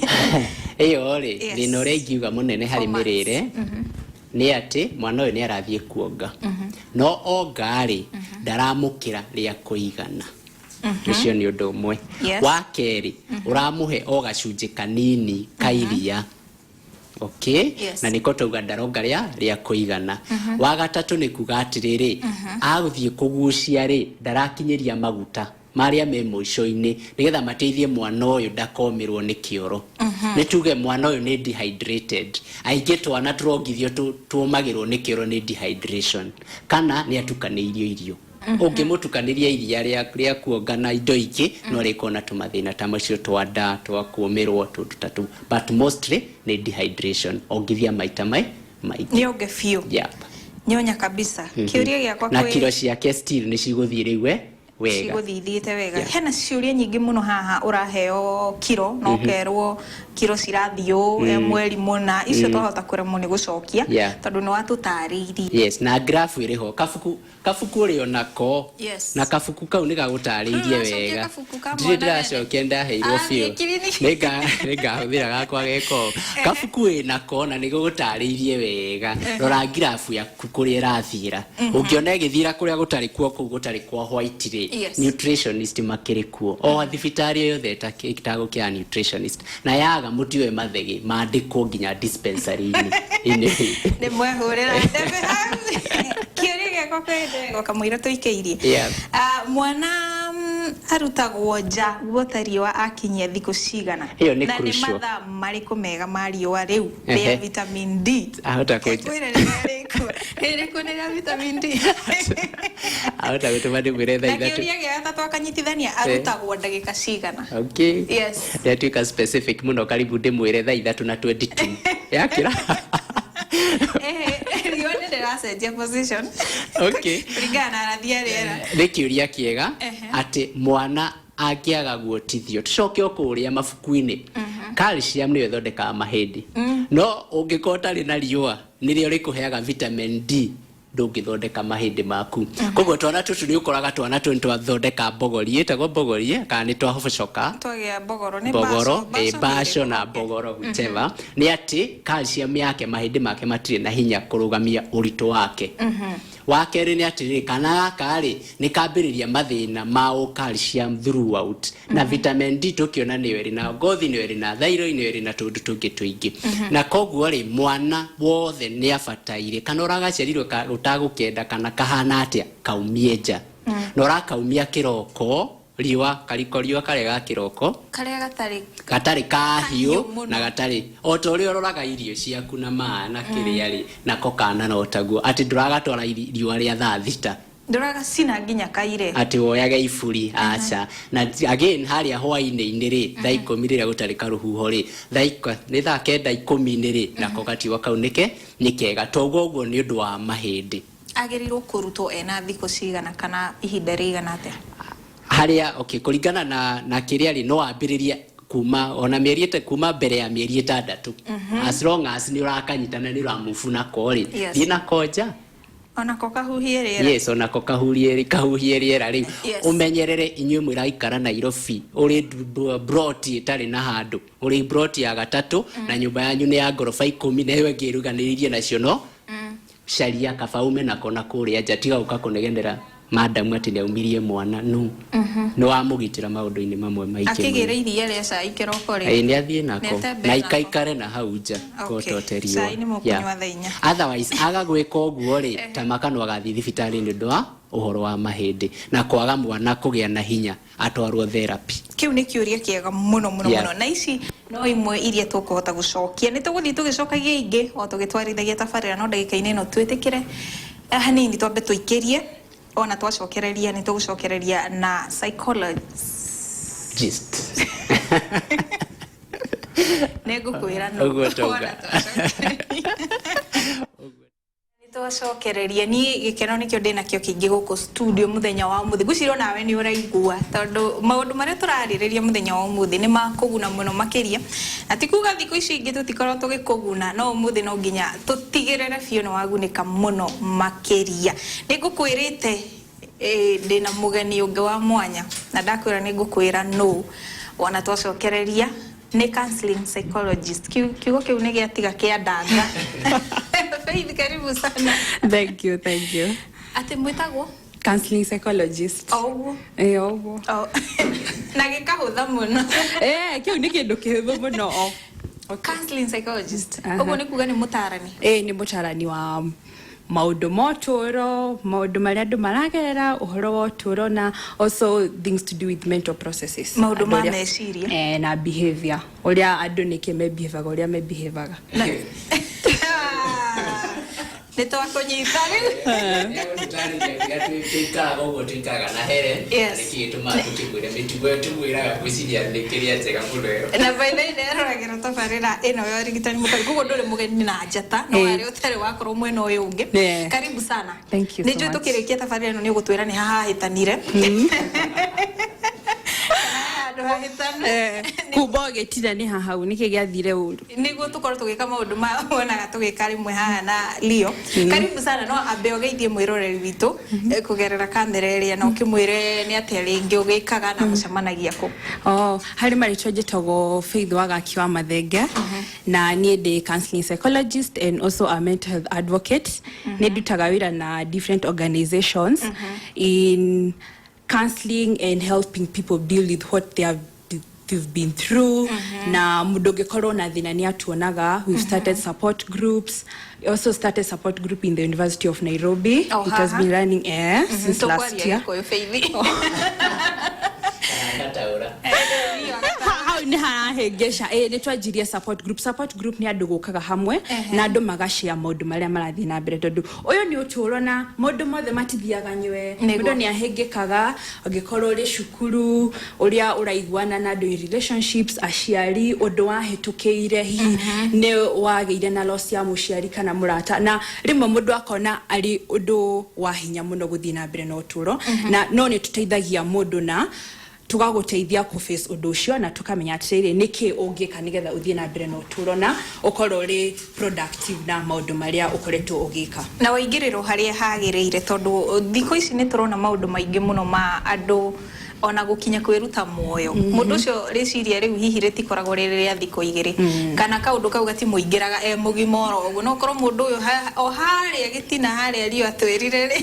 Ĩyo rĩ, thĩna ũrĩa ingiuga mũnene harĩ 4 months. Mĩrĩre nĩ atĩ mwana ũyũ nĩ arathiĩ kuonga, no onga rĩ, ndaramũkĩra rĩa kũigana. Ũcio nĩ ũndũ ũmwe. Wa kerĩ, ũramũhe o gacunjĩ kanini ka iria, okay? Na nĩko tauga ndaronga rĩa kũigana. Wa gatatũ nĩ kuga atĩrĩrĩ, agũthiĩ kũgucia rĩ, ndarakinyĩria maguta marĩa me mũico-inĩ nĩgetha mateithie mwana ũyũ ndakomĩrwo nĩ kĩoro. Nĩ tuge mwana ũyũ nĩ dehydrated. Aingĩ twana tũrongithio tuomagĩrwo nĩ kĩoro nĩ dehydration, kana nĩ atukanĩirio irio. Ũngĩmũtukanĩria iria rĩa kuonga na indo ingĩ, no rĩkorwo na tũmathĩna ta macio twa nda, twa kũũmĩrwo, tũndũ ta tũu, but mostly nĩ dehydration, ongithia maita maingĩ. Nĩ onge biũ. Yep. Nyonya kabisa. Kĩũria gĩakwa Na kiro ciake still nĩ cigũthiĩ rĩu we wega. Cigũthiĩ ithiĩte wega. Hena ciũria nyingĩ mũno haha, ũraheo kiro na ũkerwo kiro cirathiĩ ũũ mweri mũna. Icio twahota kũremwo nĩ gũcokia tondũ nĩ watũtarĩirie. Yes, na graph ĩrĩ ho, kabuku ũrĩ onako. Na kabuku kau nĩ gagũtarĩirie Ndũracokia wega. kabuku ka Ndirĩ mwana. ndĩracokia, ndaheirwo Arathiĩ biũ. kiriniki. Nĩngahũthĩra gakwa geko. Kabuku wĩnako na nĩgũgũtarĩirie wega. Rora ngirabu yaku kũrĩa ĩrathiĩra. Ũngĩona ĩgĩthiĩra kũrĩa gũtarĩ kuo, kũu gũtarĩ kwa white rĩ, nutritionist makĩrĩ kuo o thibitarĩ yothe ĩtagũkĩaga nutritionist, na yaga mũtiwe mathegi mandĩkwo nginya dispensary-inĩ. Nĩ mwehũrĩra ndebe hau. Kĩũria gĩakwa kwĩ ndegwa kamũira tũikĩirie. Ah, mwana arutagwo nja guota riũa akinyia thikũ cigana? Ĩyo nĩ Na nĩ crucial. mathaa marĩkũ mega ma riũa rĩu rĩa vitamin D? Ahota kũnja. Kwĩra rĩrĩa rĩkuo rĩrĩkũ nĩ rĩa vitamin D. Ahota gũtũma ndĩmwĩre thaa Na 3. Kĩũria gĩa gatatũ akanyitithania, arutagwo ndagĩka cigana? Okay. Yes. Ndatuĩka specific mũno, karibu ndĩmwĩre thaa 3 na 22 yakĩra. Riũa nĩ rĩracenjia position kũringana na arathi a rĩera. Nĩ kĩũria kĩega atĩ mwana angĩaga guotithio, tũcoke o kũrĩa mabuku-inĩ, calcium nĩyo ĩthondekaga mahĩndĩ, no ũngĩkorwo ũtarĩ na riũa nĩrĩo rĩkũheaga vitamin D, ndũngĩthondeka mahĩndĩ maku. Koguo twana tũtũ nĩ ũkoraga twana tũ nĩ twathondeka mbogori, ĩtagwo mbogori kana nĩ twahobocoka. Twagĩa mbogoro nĩ Mbogoro. Baco, Baco nĩ na ĩrĩkũ? Mbogoro, whichever, nĩ atĩ calcium yake, mahĩndĩ make matirĩ na hinya kũrũgamia ũritũ wake. Wa kerĩ nĩ atĩrĩrĩ, kana gaka rĩ, nĩ kambĩrĩria mathĩna ma ũ calcium throughout, na vitamin D tũkĩona nĩyo ĩrĩ na ngothi, nĩyo ĩrĩ na thyroid, nĩyo ĩrĩ na tũndũ tũngĩ tũingĩ. Na koguo rĩ, mwana wothe nĩ abataire, kana ũragaciarirwo ũtagũkenda kana kahana atĩa, kaumie nja, na ũrakaumia kĩroko, riũa kariko, riũa karĩa ga kĩroko. Karĩa gatarĩ gatarĩ kahiũ. Kahiũ mũno. Na gatarĩ o ta ũrĩa ũroraga irio ciaku na maa na kĩrĩa rĩ, nako kana no taguo, atĩ ndũragatwara riũa rĩa thaa 6. Ndũragacina nginya kaire. Atĩ woyage iburi, aca. Na again harĩa hwaĩ-inĩ rĩ, thaa 10 rĩrĩa gũtarĩ karũhuho rĩ, nĩ thaa 9 10-inĩ rĩ, nako gatiũa kau nĩke nĩ kega toguo. Ũguo nĩ ũndũ wa mahĩndĩ. Agĩrĩirwo kũrutwo ena thikũ cigana kana ihinda rĩigana atĩa? Harĩa, okay, kũringana na kĩrĩa rĩ, no wambĩrĩrie kuma ona mĩeri kuma mbere ya mĩeri 6, as long as nĩ ũrakanyitana, nĩ ũramubu nako rĩ. Thiĩ nako nja. Onako kahuhie rĩera. Yes, onako kahuhie rĩera rĩu. Ũmenyerere inyuĩ mũraikara Nairobi, ũrĩ broti ĩtarĩ na handũ, ũrĩ broti ya gatatũ na nyũmba yanyu nĩ ya ngoroba 10 na ĩyo ĩngĩ ĩruganĩrĩirie nacio, no caria kaba ume nako na kũrĩa nja, tiga gũka kũnegenera madamu atĩ nĩaumirie mwana. No nĩ wamũgitĩra maũndũ-inĩ mamwe maingĩ mũno. Akĩgĩra iria rĩa cai kĩroko rĩ. Ĩĩ, nĩ athiĩ nako. Nĩatembee Na nako. ikaikare na hau nja gotote riũa. Cai nĩ mũkũnyua thaa 4. Otherwise aga gwĩka ũguo rĩ, ta makanua agathiĩ thibitarĩ nĩ ũndũ wa ũhoro wa mahĩndĩ na kwaga mwana kũgĩa na hinya, atwarwo therapy. Kĩu nĩ kĩũria kĩega mũno mũno mũno, na ici no imwe iria tũkũhota gũcokia. Nĩ tũgũthiĩ tũgĩcokagia ingĩ o tũgĩtwarithagia tabarĩra, no ndagĩka-inĩ ĩno twĩtĩkĩre hanini twambe tũikĩrie, ona twacokereria nĩ tũgũcokereria na psychologist. Gist. Nĩ ngũkwĩra no. Ũguo tauga. Ona twacokereria. Twacokereria niĩ gĩkeno nĩkĩo ndĩnakĩo kĩingĩ gũkũ studio mũthenya wa ũmũthĩ. Ngwĩciria onawe nĩ ũraigua tondũ maũndũ marĩa tũrarĩrĩria mũthenya wa ũmũthĩ nĩ makũguna mũno makĩria, na ti kuga thikũ ici ingĩ tũtikorwo tũgĩkũguna, no ũmũthĩ no nginya tũtigĩrĩre biũ nĩ wagunĩka mũno makĩria. Nĩ ngũkwĩrĩte ndĩna mũgeni ũngĩ wa mwanya, na ndakwĩra nĩ ngũkwĩra nũ wona twacokereria. Nĩ counseling psychologist. Kiugo kĩu nĩ gĩatiga kĩa ndanga. Faith, karibu sana. Thank you, thank you. Atĩ mwĩtagwo? Counseling psychologist. O ũguo? Ĩ, o ũguo. O. Na gĩkahũtha mũno. Kĩu nĩ kĩndũ kĩhũthũ mũno. O. Okay. Counseling psychologist. Ũguo nĩ kuga nĩ mũtarani? Ĩ, nĩ mũtarani wa maũndũ ma ũtũũro, maũndũ marĩa andũ maragerera, ũhoro wa ũtũũro, na also things to do with mental processes. Maũndũ ma meciria. Na behavior. Ũrĩa andũ nĩkĩ mebehaviaga, ũrĩa mebehaviaga. Nĩ twakũnyita rĩu. Tũikaraga ũguo tũikaraga na Helen. Nĩkĩ gĩtũmaga tũkĩmwĩre mĩtugo ĩyo tũmwĩraga ngwĩciria nĩ kĩrĩa njega mũno ĩyo. Na by the way nderoragĩra tabarĩra ĩno ya ũrigitani mũkaru, koguo ndũrĩ mũgeni na njata, no harĩa ũtarĩ wakorwo mwena ũyũ ũngĩ. Karibu sana. Thank you so Nĩ njũĩ much. tũkĩrĩkia tabarĩra ĩno nĩ ũgũtwĩra nĩ haha hahĩtanire. Handũ hahĩtanu. Kumba ũgĩtira nĩ haha hau, nĩkĩ gĩathire ũru? Nĩguo tũkorwo tũgĩka maũndũ ma wonaga tũgĩka rĩmwe haha na Leo. Karibu sana, no ambe ũgeithie mwĩroreri witũ kũgerera kamera ĩrĩa, na ũkĩmwĩre nĩ atĩa rĩngĩ ũgĩkaga na mũcemanagia kũ. Oh, harĩ marĩtwa njĩtagwo Faith Wagaki wa Mathenge, na niĩ ndĩ counseling psychologist and also a mental health advocate. Nĩ ndutaga wĩra na different organizations in counseling and helping people deal with what they've been through. Na mũndũ ũngĩkorwo na thĩna nĩ atuonaga. We've started support groups. We also started support group in the University of Nairobi. Oh, It has haha. been running since last Tũkwaria year. Gĩkũyũ, Faith. Ngataũra. Hau nĩ harahĩngĩca. Nĩ twanjirie support group. Support group nĩ andũ gũkaga hamwe na andũ magashare maũndũ marĩa marathiĩ na mbere, tondũ ũyũ nĩ ũtũũro na maũndũ mothe matithiaga nywe. Mũndũ nĩ ahĩngĩkaga angĩkorwo ũrĩ cukuru, ũrĩa ũraiguana na andũ in relationships, aciari, ũndũ wahĩtũkĩire, hihi nĩ wagĩire na loss ya mũciari kana mũrata, na rĩmwe mũndũ akona arĩ ũndũ wa hinya mũno gũthiĩ na mbere na ũtũũro. Na no nĩ tũteithagia mũndũ na tũgagũteithia kũ face ũndũ ũcio, na tũkamenya atĩrĩrĩ, nĩkĩ ũngĩka nĩgetha ũthiĩ na mbere na ũtũũro na ũkorwo ũrĩ productive na maũndũ marĩa ũkoretwo ũgĩka. Na waingĩrĩrwo harĩa hagĩrĩire, tondũ thikũ ici nĩ tũrona maũndũ maingĩ mũno ma andũ ona gũkinya kwĩruta muoyo. Mũndũ ũcio rĩciria rĩu hihi rĩtikoragwo rĩrĩ rĩa thikũ igĩrĩ, kana kaũndũ kau gatimũingĩraga e mũgima oro ũguo. No ũkorwo mũndũ ũyũ o harĩa gĩtina harĩa Rio atwĩrire rĩ,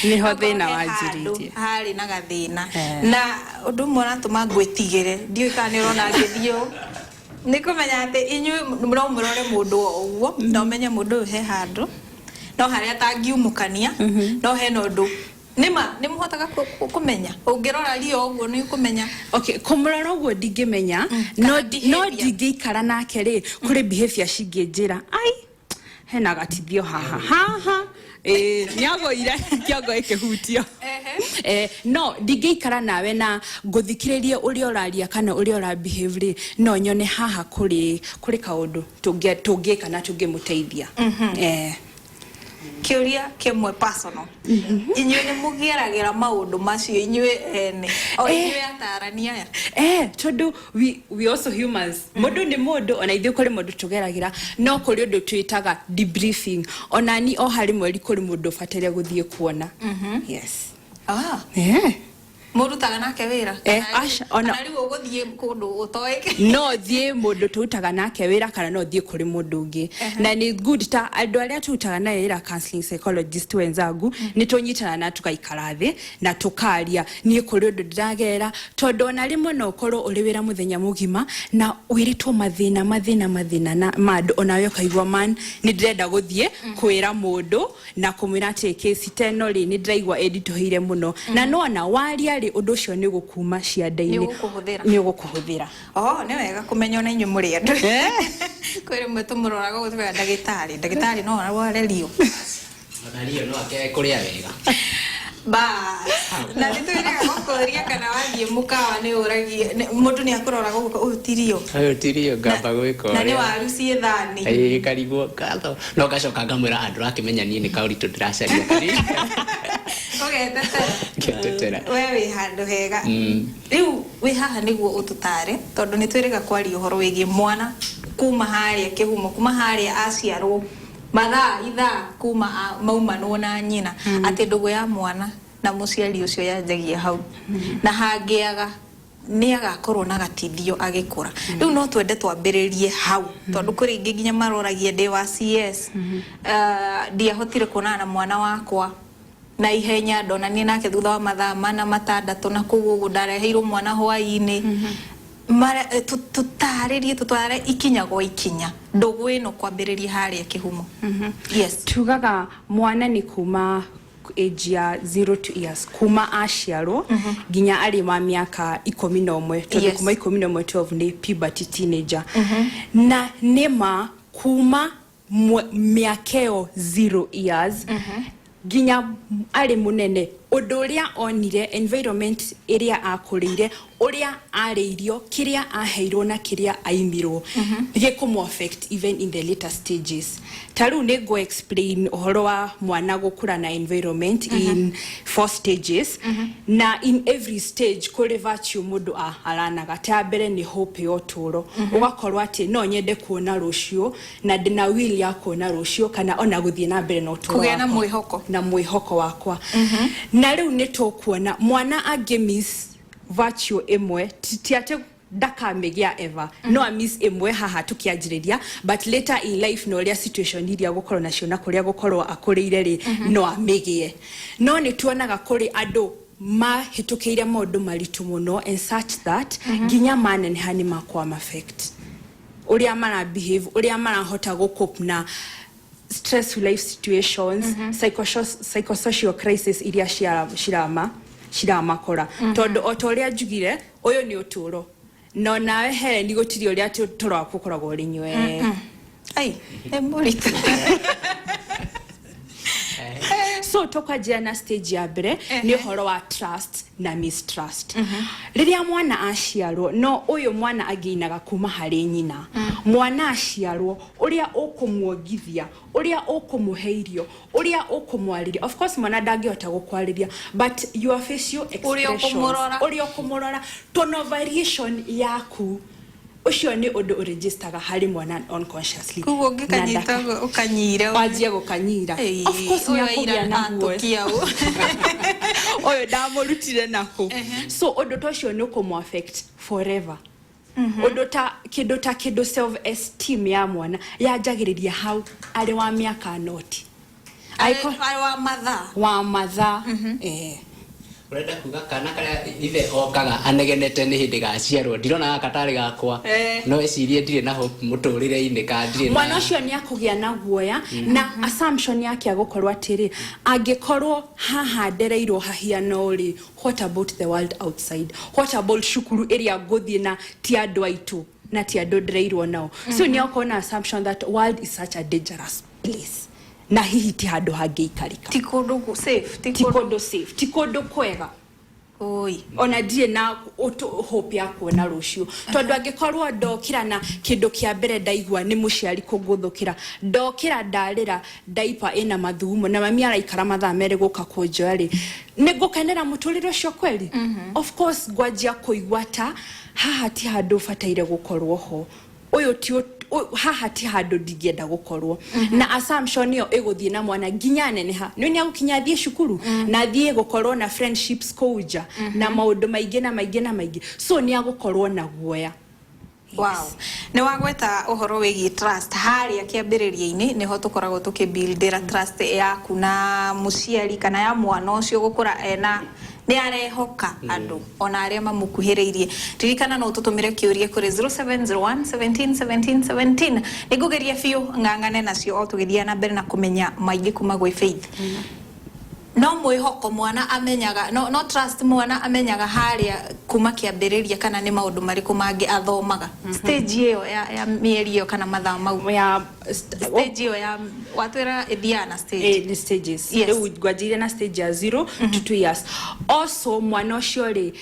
Nĩho okorwo thĩna he handũ wanjĩrĩirie. harĩ na gathĩna. Na ũndũ ũmwe ũratũma ngwĩtigĩre, ndiũĩ kana nĩ ũrona ngĩthiĩ ũũ, nĩ kũmenya atĩ inyuĩ no mũrore mũndũ o ũguo na ũmenye mũndũ ũyũ he handũ no harĩa atangiumũkania, no hena ũndũ nĩma nĩ mũhotaga kũmenya. Ũngĩrora Rio ũguo nĩ ũkũmenya. Okay, kũmũrora ũguo ndingĩmenya, Kana no behavior. ndingĩikara nake rĩ, kũrĩ behavior cingĩnjĩra ai hena gatithio haha haha, nĩagũire kĩongo ĩkĩhutio. No ndingĩikara nawe na ngũthikĩrĩrie ũrĩa ũraria kana ũrĩa ũra behave rĩ, no nyone haha kũrĩ kaũndũ tũngĩka na tũngĩmũteithia. Kĩũria kĩmwe personal. Inyuĩ nĩ mũgeragĩra maũndũ macio inyuĩ ene, o inyuĩ atarani aya? Tondũ we also humans. Mũndũ nĩ mũndũ, ona ithuĩ kũrĩ mũndũ tũgeragĩra, no kũrĩ ũndũ twĩtaga debriefing. Ona ni o harĩ mweri kũrĩ mũndũ ũbataire gũthiĩ kuona. Yes. Mũrutaga nake wĩra? Aca, ona Kana rĩu ũgũthiĩ kũndũ ũtoĩ? No thiĩ mũndũ tũrutaga nake wĩra, kana no thiĩ kũrĩ mũndũ ũngĩ. Na nĩ good ta andũ arĩa tũrutaga naye wĩra, counseling psychologist wenzangu, nĩ tũnyitana na tũgaikara thĩ na tũkaria, niĩ kũrĩ ũndũ ndĩragerera, tondũ ona rĩmwe no ũkorwo ũrĩ wĩra mũthenya mũgima na wĩrĩtwo mathĩna, mathĩna, mathĩna na ma andũ, onawe ũkaigua man nĩ ndĩrenda gũthiĩ kwĩra mũndũ na kũmwĩra atĩ kesi ta ĩno rĩ, nĩ ndĩraigua ĩnditũhĩire mũno. Na nona waria rĩ, ũndũ ũcio nĩ ũgũkuma cianda-inĩ. Nĩ ũgũkũhũthĩra. Nĩ ũgũkũhũthĩra. Oh, nĩ wega kũmenya ona inyuĩ mũrĩ andũ. Kwĩ rĩmwe tũmũroraga ũguo tũkauga ndagĩtarĩ, ndagĩtarĩ no arware Rio. Ona Rio no akĩage kũrĩa wega. Bas. Na nĩ twĩrĩga gũkũria kana wathiĩ mũkawa nĩ ũragia mũndũ nĩ akũrora gũkũ ũyũ tirio. Ũyũ tirio ngamba gwĩka Na nĩ ũrĩa. waru ciĩ thani. Ĩĩ, ngarigwo ngatho no ngacoka ngamwĩra andũ rakĩmenya niĩ nĩ kaũritũ ndĩracaria. Ũgetetera. Ngetetera. We wĩ handũ hega. Rĩu wĩ haha nĩguo ũtũtare tondũ nĩ twĩrĩga kwaria ũhoro wĩgiĩ mwana kuma harĩa kĩhumo, kuma harĩa aciarwo, mathaa ithaa kuma maumanwo na nyina, atĩ ndũgũ ya mwana na mũciari ũcio yanjagia hau, na hangĩaga nĩ agakorwo na gatithio agĩkũra. Rĩu no twende twambĩrĩrie hau tondũ kũrĩ ingĩ nginya maroragia ndĩ wa CS, ndiahotire kuonana na mwana wakwa na ihenya, ndonanie nake thutha wa mathaa mana matandatũ, na kũu ũguo ndareheirwo mwana hwaĩ-inĩ. Tũtarĩrie, tũtware ikinya gwa ikinya ndũgũ ĩno kwambĩrĩria harĩa kĩhumo. Yes. Tugaga mwana nĩ kuma age ya 0 to years, kuma aciarwo nginya arĩ wa mĩaka 11, tondũ kuma 11, 12 nĩ puberty, teenager. Na nĩma kuma mĩaka ĩyo 0 years nginya arĩ mũnene, ũndũ ũrĩa onire, environment ĩrĩa akũrĩire, ũrĩa arĩirio, kĩrĩa aheirwo na kĩrĩa aimirwo, gĩkũmũ affect even in the later stages. Ta rĩu nĩ ngũ explain ũhoro wa mwana gũkũra na environment in four stages, na in every stage kũrĩ virtue mũndũ aranaga. Ta ya mbere nĩ hope ya ũtũũro, ũgakorwo atĩ no nyende kuona rũciũ na ndĩna will ya kuona rũciũ kana ona gũthiĩ na mbere na ũtũũro Kũgĩa na wakwa. Mwĩhoko. Na mwĩhoko wakwa. Na rĩu nĩ tũkuona mwana angĩ miss virtue ĩmwe, ti atĩ ndakamĩgĩa ever, no a miss ĩmwe haha tũkĩanjĩrĩria, but later in life na ũrĩa situation iria gũkorwo nacio na kũrĩa gũkorwo akũrĩire rĩ, no amĩgĩe. No nĩ tuonaga kũrĩ andũ mahĩtũkĩire maũndũ maritũ mũno and such that nginya maneneha nĩ makwama affect ũrĩa mara behave, ũrĩa marahota gũ cope na stressful life situations, psychosocial crisis iria ciramakora, tondũ o ta ũrĩa njugire, ũyũ nĩ ũtũũro, no nawe Helen gũtirĩ ũrĩa atĩ ũtũũro waku ũkoragwo ũrĩ nywee. Ai, nĩ mũritũ. So tũkwanjia na stage ya mbere, nĩ ũhoro wa trust na mistrust. Rĩrĩa mwana aciarwo, no ũyũ mwana angĩinaga kuma harĩ nyina, mwana aciarwo, ũrĩa ũkũmuongithia, ũrĩa ũkũmũhe irio, ũrĩa ũkũmwarĩria, of course mwana ndangĩhota gũkwarĩria, but your facial Ũrĩa expressions, ũkũmũrora. Ũrĩa ũkũmũrora, tone of variation yaku, ũcio nĩ ũndũ ũregistaga harĩ mwana unconsciously. Koguo Na ũngĩkanyita ũguo ũkanyire. Wanjie gũkanyira, of course nĩ akũgĩa na guoya. Atũkia ũ. Ũyũ ndamũrutire nakũ? So ũndũ ta ũcio nĩ ũkũmũ affect forever. Ũndũ ta kĩndũ ta kĩndũ self esteem ya mwana yanjagĩrĩria hau arĩ wa mĩaka noti. Arĩ wa mathaa. Wa mathaa, eh. Ũrenda kuga kana karĩa ithe okaga anegenete nĩ hĩndĩ gaciarwo, ndirona gaka tarĩ gakwa, no ecirie ndirĩ na hope mũtũrĩre-inĩ ka ndirĩ na Mwana ũcio nĩ akũgĩa na guoya na assumption yake agũkorwo atĩrĩ, angĩkorwo haha ndereirwo hahiana ũrĩ, what about the world outside? What about cukuru ĩrĩa ngũthiĩ na ti andũ aitũ na ti andũ ndereirwo nao? So nĩ akorwo na assumption that world is such a dangerous place na hihi ti handũ hangĩikarĩka. Ti kũndũ safe. Ti Ti kũndũ. Kũndũ safe, ti kũndũ kwega. Oi. Ona ndirĩ na hope ya kuona rũciũ, tondũ angĩkorwo ndokĩra na kĩndũ kĩa mbere ndaigua nĩ mũciari kũngũthũkĩra, ndokĩra ndarĩra ndaipa ĩna mathugumo na mami araikara mathaa 2 gũka kũnjoya rĩ, nĩ ngũkenera mũtũrĩre ũcio kweli? Of course ngwanjia kũigua ta haha ti handũ bataire gũkorwo ho, ũyũ ti haha ti handũ ndingĩenda gũkorwo. Na assumption ĩyo ĩgũthiĩ na mwana nginya neneha. Nĩ nĩ agũkinya athiĩ cukuru na athiĩ gũkorwo na friendships kũu nja na maũndũ maingĩ na maingĩ na maingĩ, so nĩ agũkorwo na guoya. Wow. Nĩ wagweta ũhoro wĩgiĩ trust harĩa kĩambĩrĩria-inĩ, nĩho tũkoragwo tũkĩbuildĩra trust yaku na mũciari kana ya mwana ũcio gũkũra ena nĩ arehoka andũ ona arĩa mamũkuhĩrĩirie. Ririkana no ũtũtũmĩre kĩũria kũrĩ 0701 17 17 17. Nĩ ngũgeria biũ ng'ang'ane nacio o tũgĩthiaga na mbere na kũmenya maingĩ kuma gwĩ Faith. No mwĩhoko mwana amenyaga, no trust mwana amenyaga harĩa kuma kĩambĩrĩria, kana nĩ maũndũ marĩkũ mangĩ athomaga stage ĩyo ya mĩeri ĩyo kana mathaa mau? Ya? Stage ĩyo ya watwĩra ĩthiaga na stage. Nĩ stages. Yes. Rĩu ngwanjĩrĩria na stage ya 0 to 2 years. Also mwana ũcio rĩ,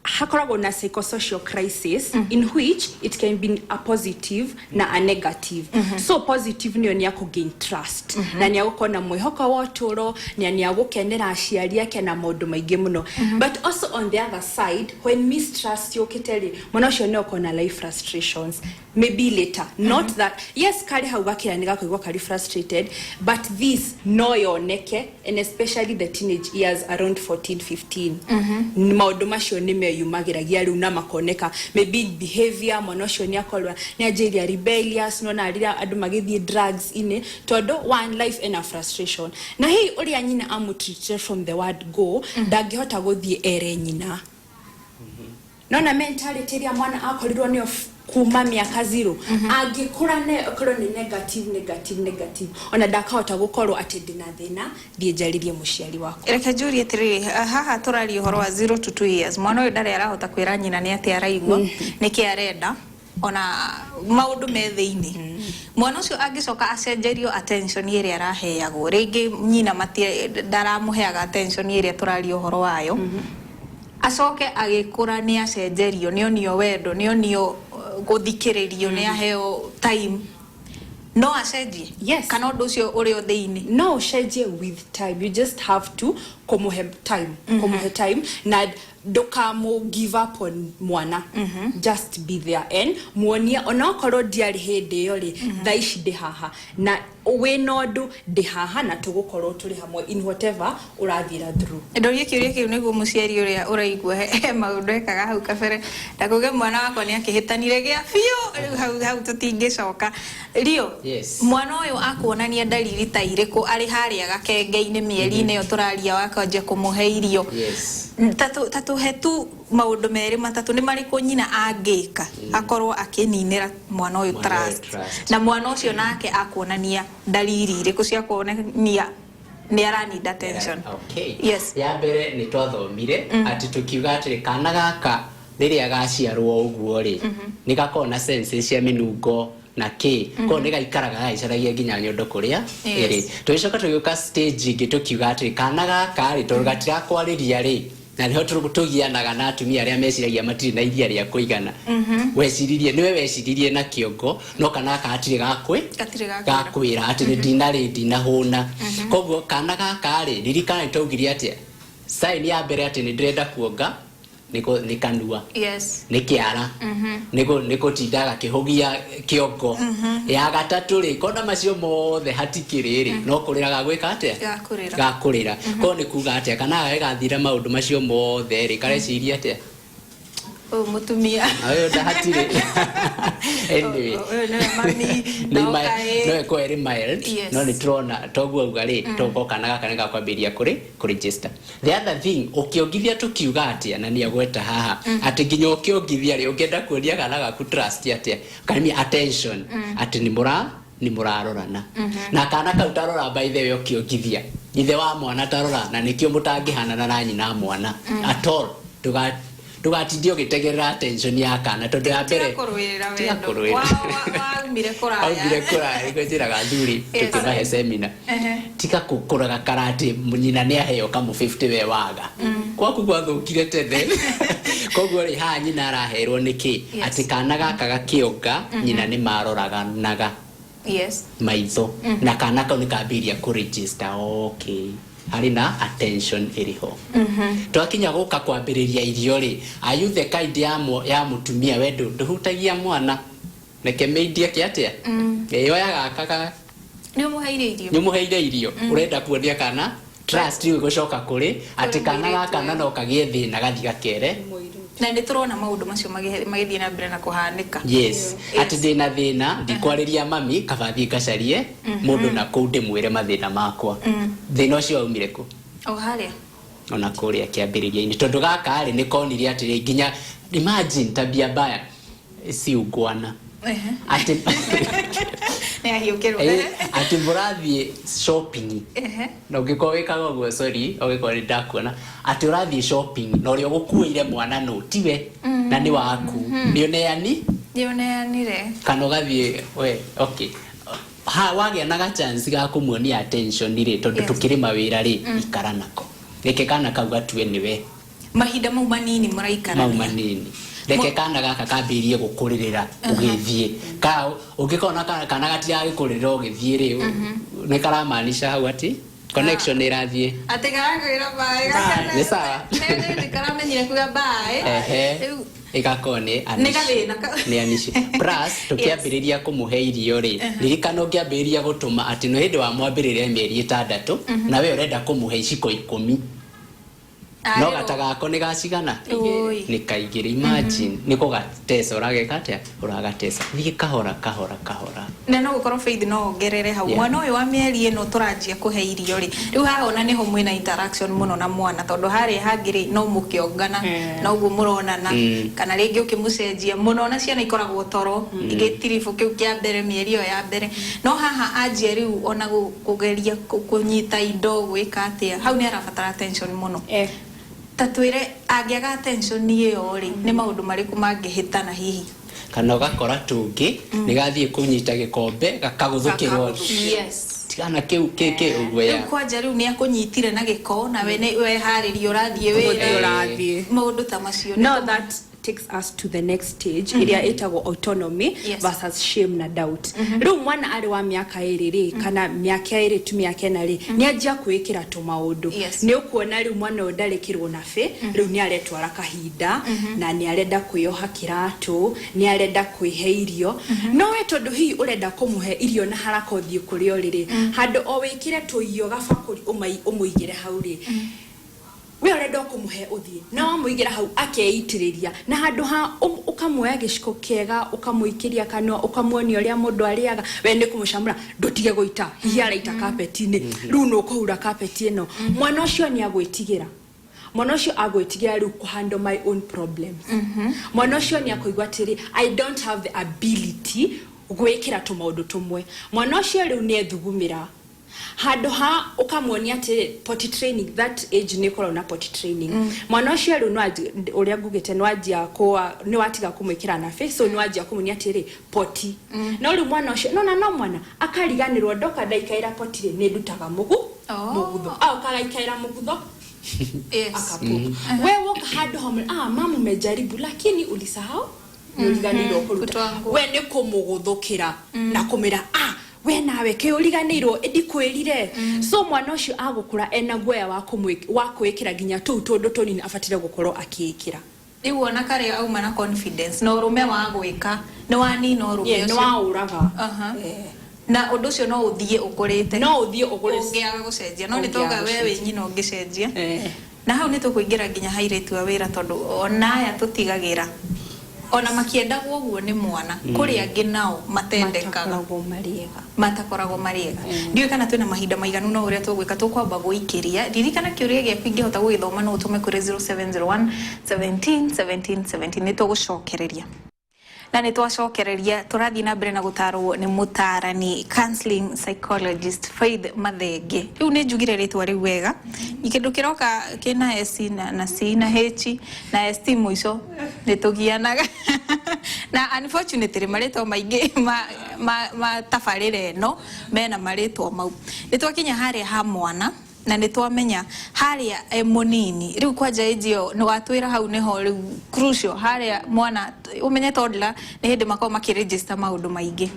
hakoragwo na psychosocial crisis in which it can be a positive na a negative. So positive nĩyo nĩ akũ trust na nĩ agũkorwo na mwĩhoko wa ũtũũro na nĩ agũkenera aciari ake na maũndũ maingĩ mũno. But also on the other side, when mistrust yũkĩte rĩ, mwana ũcio nĩ akorwo na life frustrations maybe later. Not that, yes, karĩ hau gakĩra nĩ gakũigua karĩ frustrated, but this no yoneke, and especially the teenage years around 14, 15, maũndũ macio nĩ meyumagĩragia rĩu na makoneka maybe in behavior. Mwana ũcio nĩ akorwo nĩ anjĩria rebellious, nona rĩrĩa andũ magĩthiĩ drugs inĩ, tondũ one life ena frustration na hihi ũrĩa nyina amũtreatire from the word go, ndangĩhota gũthiĩ ere nyina. Nona mentality ĩrĩa mwana akorirwo nĩyo kuma mĩaka 0, angĩkũra nayo ĩkorwo nĩ negative, negative, negative, ona ndakahota gũkorwo atĩ ndĩna thĩna, thiĩ njarĩrie mũciari wakwa. Reke njũrie atĩrĩrĩ, haha tũraria ũhoro wa 0 to 2 years, mwana ũyũ ndarĩ arahota kwĩra nyina nĩ atĩ araigua, nĩkĩ arenda, ona maũndũ me thĩinĩ. Mwana ũcio angĩcoka acenjerio attention ĩrĩa araheagwo, rĩngĩ nyina ndaramũheaga attention ĩrĩa tũraria ũhoro wayo, acoke agĩkũra nĩ acenjerio, nĩ onio wendo, nĩ onio gũthikĩrĩrio, nĩ aheo time, no acenjie? Yes. Kana ũndũ ũcio ũrĩ o thĩinĩ? No ũcenjie with time. You just have to kũmũhe time, kũmũhe time, na ndũkamũ give up on mwana. Just be there and muonie onokorwo ndiarĩ hĩndĩ ĩyo rĩ, thaa ici ndĩ haha, na wĩna ũndũ ndĩ haha, na tũgũkorwo tũrĩ hamwe in whatever ũrathira through. Ndorie kĩũria kĩu nĩguo mũciari ũrĩa ũraigua he maũndũ ekaga hau kabere ndakuge mwana wakwa nĩ akĩhĩtanire gĩa biũ, rĩu hau tũtingĩcoka rio. Yes. Mwana ũyũ akuonania ndariri ta irĩkũ arĩ harĩa gakenge-inĩ mĩeri-inĩ ĩyo tũraria wakanjia kũmũhe irio? Ta tũhe tu maũndũ merĩ matatũ, nĩ marĩkũ nyina angĩka akorwo akĩninĩra mwana ũyũ Mwana ũyũ trust? Trust. Na mwana ũcio nake akuonania ndariri irĩkũ cia kuonania nĩ araneed attention? Okay. Yes. Ya mbere nĩ twathomire atĩ tũkiuga atĩrĩ, kana gaka rĩrĩa gaciarwo ũguo rĩ, nĩ gakoragwo na senses cia mĩnungo na kĩ, koguo nĩ gaikaraga gagĩcaragia nginya nyondo kũrĩa ĩrĩ. Tũgĩcoka tũgĩũka stage ĩngĩ, tũkiuga atĩrĩ, kana gaka rĩ, tondũ gatirakwarĩria rĩ, na nĩho tũgianaga na atumia arĩa meciragia matirĩ na iria rĩa kũigana. Weciririe nĩwe weciririe na kĩongo, no kana gaka gatirĩ gakwĩ Gatirĩ gakwĩra. Gakwĩra atĩ nĩ ndinarĩ ndinahũna. Koguo kana gaka rĩ, ririkana nĩ twaugire atĩa, sign ya mbere atĩ nĩ ndĩrenda kuonga nĩ kanua, nĩ kĩara, nĩ gũtinda gakĩhũgia kĩongo. Ya gatatũ rĩ, kona macio mothe hatikĩrĩ rĩ, no kũrĩra gagwĩka atĩa? Gakũrĩra. Gakũrĩra. Koguo nĩ kuga atĩa, kana gaka gathira maũndũ macio mothe rĩ, kareciria atĩa? Ũyũ mũtumia. Ũyũ ndahatirĩ, anyway. Ũyũ nĩwe mami. Nĩ No kaĩ. No ĩkorwo ĩrĩ mild. No nĩ tũrona toguo auga rĩ, toguo kana gaka nĩ gakwambĩrĩria kũrĩ kũregister. The other thing, ũkĩongithia tũkiuga atĩa, na nĩ agweta haha atĩ nginya ũkĩongithia rĩ, ũngĩenda kuonia kana gaku trust atĩa, kana attention, atĩ nĩ mũrarorana na kana kau. Tarora, by the way, ũkĩongithia ithe wa mwana, tarora, na nĩkĩo mũtangĩhanana na nyina mwana at all. Ndũgatindie ũgĩtegerera attention ya kana, tondũ ya mbere Tiga kũrũĩrĩra Tiga wendo. kũrũĩrĩra. Waumire kũraya. Aumire kũraya, nĩguo njĩraga athuri tũkĩmahe semina, tiga kũraga karate nyina nĩ aheo kamũ 50, we waga gwaku gwathũkire tene. Koguo rĩ, haha nyina araherwo nĩkĩ? Atĩ kana gaka gakĩonga, nyina nĩ maroraganaga maitho, na kana kau nĩ kambĩrĩria kũregister, okay, harĩ na attention ĩrĩ ho. Twakinya gũka kwambĩrĩria irio rĩ, are you the kind ya mũtumia we ndũhutagia mwana, reke mĩindie kĩ atĩa, ĩyoya gaka ga Nĩ ũmũheire irio. Nĩ ũmũheire irio, ũrenda kuonia kana trust rĩu ĩgũcoka kũrĩ atĩ kana mũirĩtu gaka ũyũ. Na no kagĩe thĩna gathi gakere. Na nĩ tũrona maũndũ macio magĩthiĩ na mbere na kũhanĩka. Yes, atĩ ndĩna thĩna, ndikwarĩria mami, kaba thiĩ ngacarie mũndũ na kũu ndĩmwĩre mathĩna makwa. Thĩna ũcio waumire kũ? O harĩa. Ona kũrĩa kĩambĩrĩria-inĩ, tondũ gaka rĩ, nĩ konire atĩrĩ, nginya imagine tabia mbaya si ungwana. Atĩ Nĩ ahiũkĩrwo. Atĩ mũrathiĩ shopping na ũngĩkorwo wĩkaga ũguo, sorry, ũngĩkorwo nĩ ndakuona atĩ ũrathiĩ shopping na ũrĩa ũgũkuĩire mwana no tiwe na nĩ waku, nĩ ũneani. Nĩ ũneanire. Kana ũgathiĩ we, okay, ha wagĩa na ga chance ga kũmuonia attention rĩ, tondũ tũkĩrĩ mawĩra rĩ, ikara nako, reke kana kau gatue nĩwe. Mahinda mau manini mũraikara. Mau manini, reke kana gaka kambĩrĩrie gũkũrĩrĩra ũgĩthiĩ. Ka ũngĩkona kana gatiragĩkũrĩrĩra ũgĩthiĩ rĩ, nĩ karamaanisha hau atĩ connection nĩ ĩrathiĩ. Atĩ karakwĩra bye. Nĩ sawa. Nĩ karamenyire kuga bye. Ehe. Rĩu ĩgakorwo nĩ Nĩ gathĩna nĩ anici plus. Tũkĩambĩrĩria kũmũhe irio rĩ, ririkana ũngĩambĩrĩria gũtũma atĩ nĩ hĩndĩ wa mwambĩrĩria mĩeri 6 na we ũrenda kũmũhe iciko 10, no gata gako nĩ gacigana? Ũi. Nĩ kaigĩrĩ. Imagine nĩ kũgateca ũrageka atĩa, ũragateca. Thiĩ kahora kahora kahora. Na no gũkorwo Faith no ongerere hau. Mwana ũyũ wa mĩeri ĩno tũranjia kũhe irio rĩ, rĩu haha ona nĩho mwĩna interaction mũno na mwana, tondũ harĩa hangĩ rĩ, no mũkĩongana na ũguo mũronana, kana rĩngĩ ũkĩmũcenjia mũno. Ona ciana ikoragwo toro gĩtiribũ kĩu kĩa mbere, mĩeri ĩyo ya mbere. No haha anjia rĩu ona kũgeria kũnyita indo, gwĩka atĩa, hau nĩ arabatara attention mũno. Ta twĩre, angĩaga attention ĩyo rĩ, nĩ maũndũ marĩkũ mangĩhĩtana hihi? Kana ũgakora tũngĩ nĩ gathiĩ kũnyita gĩkombe gakagũthũkĩrwo. Tigana kĩu kĩkĩ ũguo Rĩu ya kwanja rĩu nĩ akũnyitire na gĩko na we nĩ weharĩria ũrathiĩ Gũthiĩ wĩra. Ũrathiĩ. Maũndũ ta macio. No, that takes us to the next stage ĩrĩa ĩtagwo autonomy versus shame na doubt. Rĩu mwana arĩ wa mĩaka 2 rĩ, kana mĩaka 2 tu mĩaka 4 rĩ, nĩ anjia kwĩĩkĩra tũmaũndũ. Nĩ ũkuona rĩu mwana ũyũ ndarĩkĩrwo na bĩ, rĩu nĩ aretwara kahinda na nĩ arenda kwĩyoha kĩratũ, nĩ arenda kwĩhe irio. No we tondũ hihi ũrenda kũmũhe irio na haraka ũthiĩ kũrĩa ũrĩ rĩ, handũ o wĩkĩre tũirio gabakũri ũmũigĩre hau rĩ, we ũrenda kũmũhe ũthiĩ na wamũigĩra hau akeitĩrĩria, na handũ ha ũkamuoya gĩciko kĩega ũkamũikĩria kanua, ũkamuonia ũrĩa mũndũ arĩaga, we nĩ kũmũcamũra ndũtige gũita, hihi araita kapeti-inĩ, rĩu nĩ ũkũhura kapeti ĩno. Mwana ũcio nĩ agwĩtigĩra. Mwana ũcio agwĩtigĩra rĩu kũhandle my own problems. Mwana ũcio nĩ akũigua atĩrĩ, "I don't have the ability gwĩkĩra tũmaũndũ tũmwe." Mwana ũcio rĩu nĩ ethugumĩra handũ ha ũkamuonia atĩ potty training, that age nĩ ĩkoragwo na potty training. Mwana ũcio rĩu no ũrĩa ngugĩte, nĩ wanjia kũa nĩ watiga kũmwĩkĩra nabe, so nĩ wanjia kũmuonia atĩrĩ potty. No rĩu mwana ũcio nona no mwana akariganĩrwo, ndoka ndaikaĩra potty rĩ, nĩ ndutaga mũgu mũgutho au kagaikaĩra mũgutho akapu we woka handũ hamwe, "Ah, mama, umejaribu lakini ulisahau, nĩ ũriganĩirwo kũruta." Kutoa nguo. We nĩ kũmũgũthũkĩra na kũmĩra, "Ah, we nawe kä ũriganĩirwo, ndikwĩrire." So mwana ũcio agũkũra ena guoya wa kwĩkĩra nginya tũu tũndũ tũnini abatire gũkorwo akĩĩkĩra. Rĩu ona karĩa auma na confidence na ũrũme wa gwĩka, nĩ wanina ũrũme Nĩ ũcio. Waũraga. Na ũndũ ũcio no ũthiĩ ũkũrĩte. No ũthiĩ ũkũrĩte. Ũngĩaga gũcenjia, no nĩ Ũngĩaga tauga we wĩ gũcenjia. nyina ũngĩcenjia. Na hau nĩ tũkũingĩra nginya ha airĩtu a wĩra, tondũ ona aya tũtigagĩra ona makĩendagwo ũguo nĩ mwana, kũrĩ angĩ nao matendekaga. Matakoragwo marĩ ega. Matakoragwo marĩ ega. Ndiũĩ kana twĩna mahinda maiganu, no ũrĩa tũgwĩka, tũkwamba gũikĩria. Ririkana kĩũria gĩaku ingĩhota gũgĩthoma no ũtũme kũrĩ 0701 17 17 17. Nĩ tũgũcokereria na nĩ twacokereria. Tũrathiĩ na mbere na gũtarwo nĩ mũtarani, counseling psychologist Faith Mathenge. Rĩu nĩ njugire rĩtwa rĩu wega? Kĩndũ kĩroka kĩna S na C na H na ST mũico nĩ tũgianaga na unfortunately marĩtwa maingĩ ma tabarĩra ĩno mena marĩtwa mau. Nĩ twakinya harĩa ha mwana na nĩ twamenya harĩa e mũnini. Rĩu kwanja age ĩyo nĩ watwĩra hau nĩho rĩu crucial, harĩa mwana ũmenye toddler nĩ hĩndĩ makoragwo makĩregister maũndũ maingĩ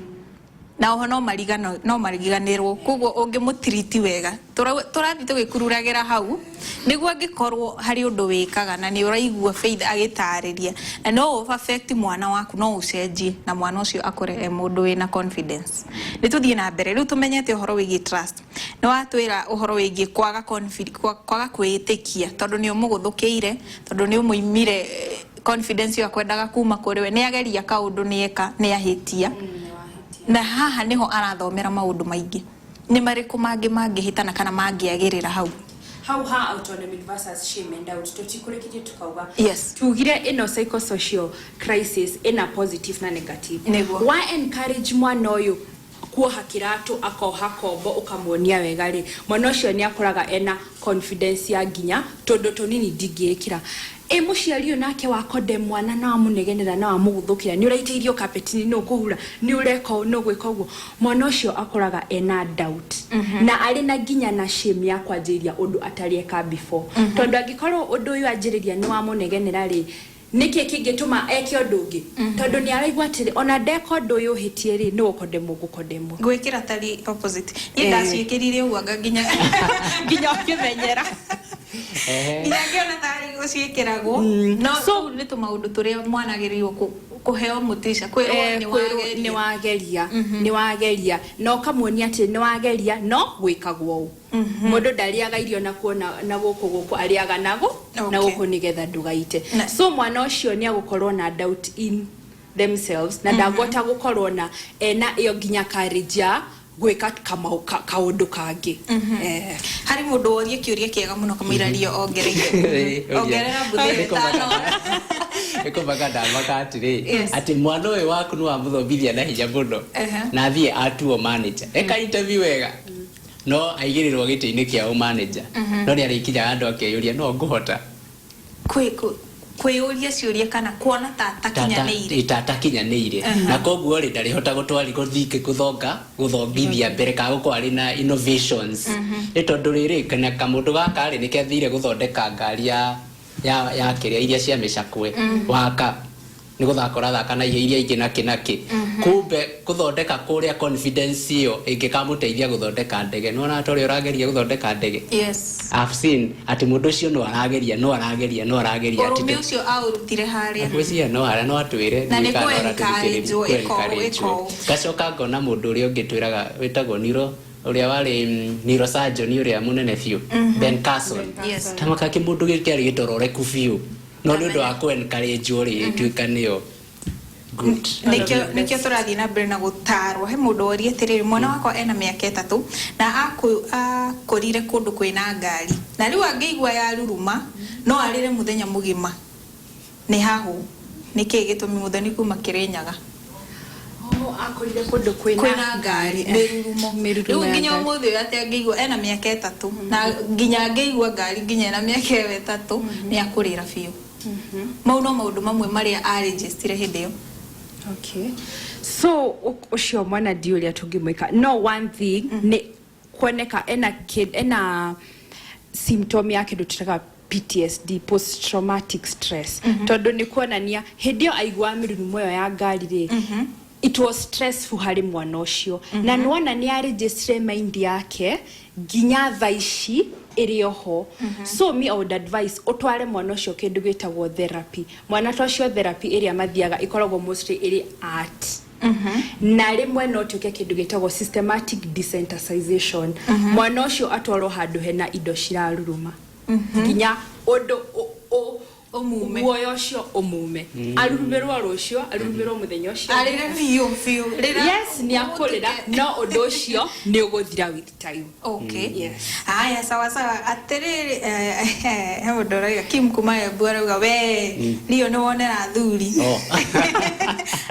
na oho no marigano no mariganĩrwo, koguo ũngĩmũtiriti wega. Tũrathiĩ tũgĩkururagĩra hau nĩguo angĩkorwo harĩ ũndũ wĩkaga na nĩ ũraigua Faith agĩtarĩria na no ũ affect mwana waku, no ũcenjie na mwana ũcio akũre e mũndũ wĩna confidence. Nĩ tũthiĩ na mbere. Rĩu tũmenyete ũhoro wĩgiĩ trust, nĩ watwĩra ũhoro wĩgiĩ kwaga kwĩĩtĩkia tondũ nĩ ũmũgũthũkĩire, tondũ nĩ ũmũimire confidence ĩyo akwendaga kuma kũrĩ we. Nĩ ageria kaũndũ, nĩ eka, nĩ ahĩtia, na haha nĩho arathomera maũndũ maingĩ. Nĩ marĩkũ mangĩ mangĩhĩtana kana mangĩagĩrĩra hau? Hau ha autonomy versus shame and doubt tutikurĩkĩtie tukauga, tugire ĩno psychosocial crisis ĩna positive na negative. Wa encourage mwana ũyũ kuoha kĩratũ, akoha kombo, ũkamuonia wega rĩ, mwana ũcio nĩ akũraga ena confidence ya nginya tũndũ tũnini ndingĩĩkĩra. Ĩ mũciari ũyũ nake wakonde mwana na wamũnegenera na wamũgũthũkĩra, nĩ ũraitĩirio kapeti, nĩ ũkũhura, nĩ ũreka ũũ, nĩ ũgwĩka ũguo, mwana ũcio akũraga ena doubt na arĩ na nginya na shame ya kwanjĩrĩria ũndũ atarĩ eka before, tondũ angĩkorwo ũndũ ũyũ anjĩrĩria nĩ wamũnegenera rĩ, nĩkĩ kĩngĩtũma eke ũndũ ũngĩ? Tondũ nĩ araigua atĩrĩ, ona ndeka ũndũ ũyũ ũhĩtie rĩ, nĩ gũkondemwo ngũkondemwo. Gwĩkĩra tari opposite. Niĩ ndaciĩkĩrire ũguo anga nginya ũkĩmenyera, nginya ngĩona tarĩ gũciĩkĩragwo. No tũu nĩ tũmaũndũ tũrĩa mwana agĩrĩirwo kũheo mũtisha, kwĩrwo nĩ kwĩrwo wageria. Nĩ wageria, nĩ wageria, na ũkamuonia atĩ nĩ wageria, no gwĩkagwo ũũ. Mũndũ ndarĩaga irio na kuona na gũkũ, gũkũ arĩaga nago na gũkũ nĩgetha ndũgaite. So mwana ũcio nĩ agũkorwo na doubt in themselves na ndangĩhota gũkorwo na ena ĩyo nginya courage ya gwĩka kaũndũ kangĩ. Harĩ mũndũ worie kĩũria kĩega mũno kamũira rio ongereire. Ongerera mbuthĩ ĩtano. Nĩkũmaka ndamaka atĩrĩ, atĩ mwana ũyũ waku nĩ wamũthomithia na hinya mũno na athiĩ atuo manager, eka interview wega no aigĩrĩrwo gĩtĩ-inĩ kĩa manager, no nĩ arĩkinyaga andũ akeyũria no ngũhota. Kwĩyũria ciũria kana kuona ta atakinyanĩire. Ta atakinyanĩire, na koguo rĩ, ndarĩhota gũtwari gũthiĩ gũthonga gũthongithia mbere kana gũkorwo arĩ na innovations, nĩ tondũ rĩrĩ kana kamũndũ gaka rĩ, nĩkĩathire gũthondeka ngari ya kĩrĩa iria cia mĩcakwe waka, nĩ gũthaka ũrathaka na ihe iria ingĩ nakĩ nakĩ, kumbe gũthondeka kũrĩa confidence ĩyo ĩngĩkamũteithia gũthondeka ndege. Nĩwona ta ũrĩa ũrageria gũthondeka ndege? I've seen atĩ mũndũ ũcio no arageria, no arageria, no arageria atĩ Ũrũme ũcio aũrutire harĩa. Ngwĩciria no harĩa no atwĩre. Na nĩ ndiũĩ kana no kũ-encourage-wo, aratũthikĩrĩria. ĩko- Kũ-encourage-wo. Ĩko. Ngacoka ngona mũndũ ũrĩa ũngĩ twĩraga wĩtagwo neuro, ũrĩa warĩ neurosurgeon ũrĩa mũnene biũ, Ben Carson. Tamaka kĩmũndũ gĩkĩ kĩarĩ gĩtororeku biũ, no nĩ ũndũ wa kũ-encourage-wo rĩ, ĩtuĩka nĩyo good. Nĩkĩo tũrathiĩ na mbere na gũtarwo. He mũndũ woria atĩrĩrĩ, mwana wakwa ena mĩaka 3 na akũrire kũndũ kwĩna ngari, na rĩu angĩigua yaruruma no arĩre mũthenya mũgima. Nĩ hahũ nĩkĩĩ gĩtũmi? Mũthoni kuma Kĩrĩnyaga. Oh, akorire kũndũ kwĩna kwĩna ngari, mĩrurumo. Mĩrurumo Rĩu ya nginya ngari. Ũmũthĩ ũyũ atĩ angĩigua, ena mĩaka 3, na nginya angĩigua ngari nginya ena mĩaka ĩyo 3 nĩ akũrĩra biũ. Mau no maũndũ mamwe marĩa arĩnjĩstire hĩndĩ ĩyo. Okay. So ũcio mwana ndi ũrĩa tũngĩmwĩka, no one thing nĩ kuoneka ena kid, ena symptom ya kĩndũ tũtaga PTSD, post traumatic stress, tondũ nĩ kuonania hĩndĩ ĩyo aigua mĩrurumo ĩyo ya ngari rĩ, it was stressful harĩ mwana ũcio, na nĩwona nĩ aregister mind yake nginya thaa ici ĩrĩ oho. So me, I would advise ũtware mwana ũcio kĩndũ gĩtagwo therapy. Mwana ta ũcio, therapy ĩrĩa mathiaga ĩkoragwo mostly ĩrĩ art, na rĩmwe no tuĩke kĩndũ gĩtagwo systematic desensitization. Mwana ũcio atwarwo handũ hena indo ciraruruma nginya ũndũ Ũmume. Guoya ũcio ũmume, arurumĩrwo rũciũ, arurumĩrwo mũthenya ũcio. Arĩre biũ biũ. Yes, nĩ akũrĩra, no ũndũ ũcio nĩ ũgũthira with time. Okay. Haya, sawa sawa. Atĩrĩrĩ, he mũndũ ũrauga, Kim kuma Embu arauga, we Rio nĩ wonera athuri. Oh.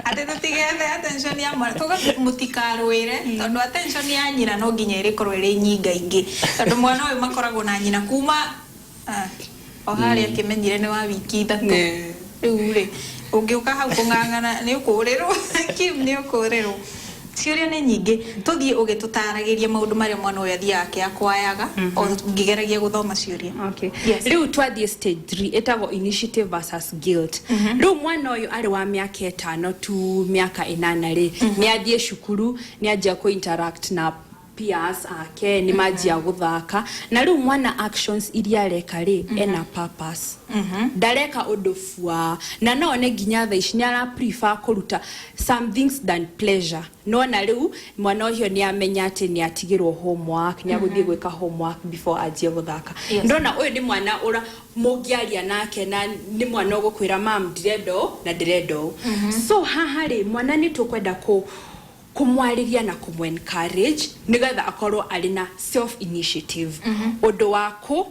Atĩ tũtigethe attention ya mwana, tuga mũtikarũĩre, tondũ attention ya nyina no nginya ĩrĩkorwo ĩrĩ nyingaingĩ, tondũ mwana ũyũ makoragwo na nyina kuma o harĩa akĩmenyire nĩ wa wiki 3. Rĩu rĩ, ũngĩũka hau kũng'ang'ana nĩ ũkũrĩrwo. Kim, nĩ ũkũrĩrwo. Ciũria nĩ nyingĩ, tũthiĩ ũgĩtũtaragĩria maũndũ marĩa mwana ũyũ athiaga akĩakwayaga o ngĩgeragia gũthoma ciũria. Okay. Yes. Rĩu twathiĩ stage 3, ĩtagwo initiative versus guilt. Rĩu mwana ũyũ arĩ wa mĩaka 5 tu mĩaka 8 rĩ, nĩ athiĩ cukuru, nĩ anjia kũ interact na peers ake, nĩ manjia gũthaka, na rĩu mwana actions iria areka rĩ, ena purpose, ndareka ũndũ bua, na no one nginya thaa ici nĩ ara prefer kũruta some things than pleasure. Nona rĩu mwana ũcio nĩ amenya atĩ nĩ atigĩrwo homework, nĩ agũthiĩ gwĩka homework before anjie gũthaka. Ndona ũyũ nĩ mwana ũra mũngĩaria nake, na nĩ mwana ũgũkwĩra, "Mam, ndirenda ũũ na ndĩrenda ũũ." So haha rĩ, mwana nĩ tũkwenda kũ kũmwarĩria na kũmũ encourage nĩgetha akorwo arĩ na self initiative, ũndũ wa kũ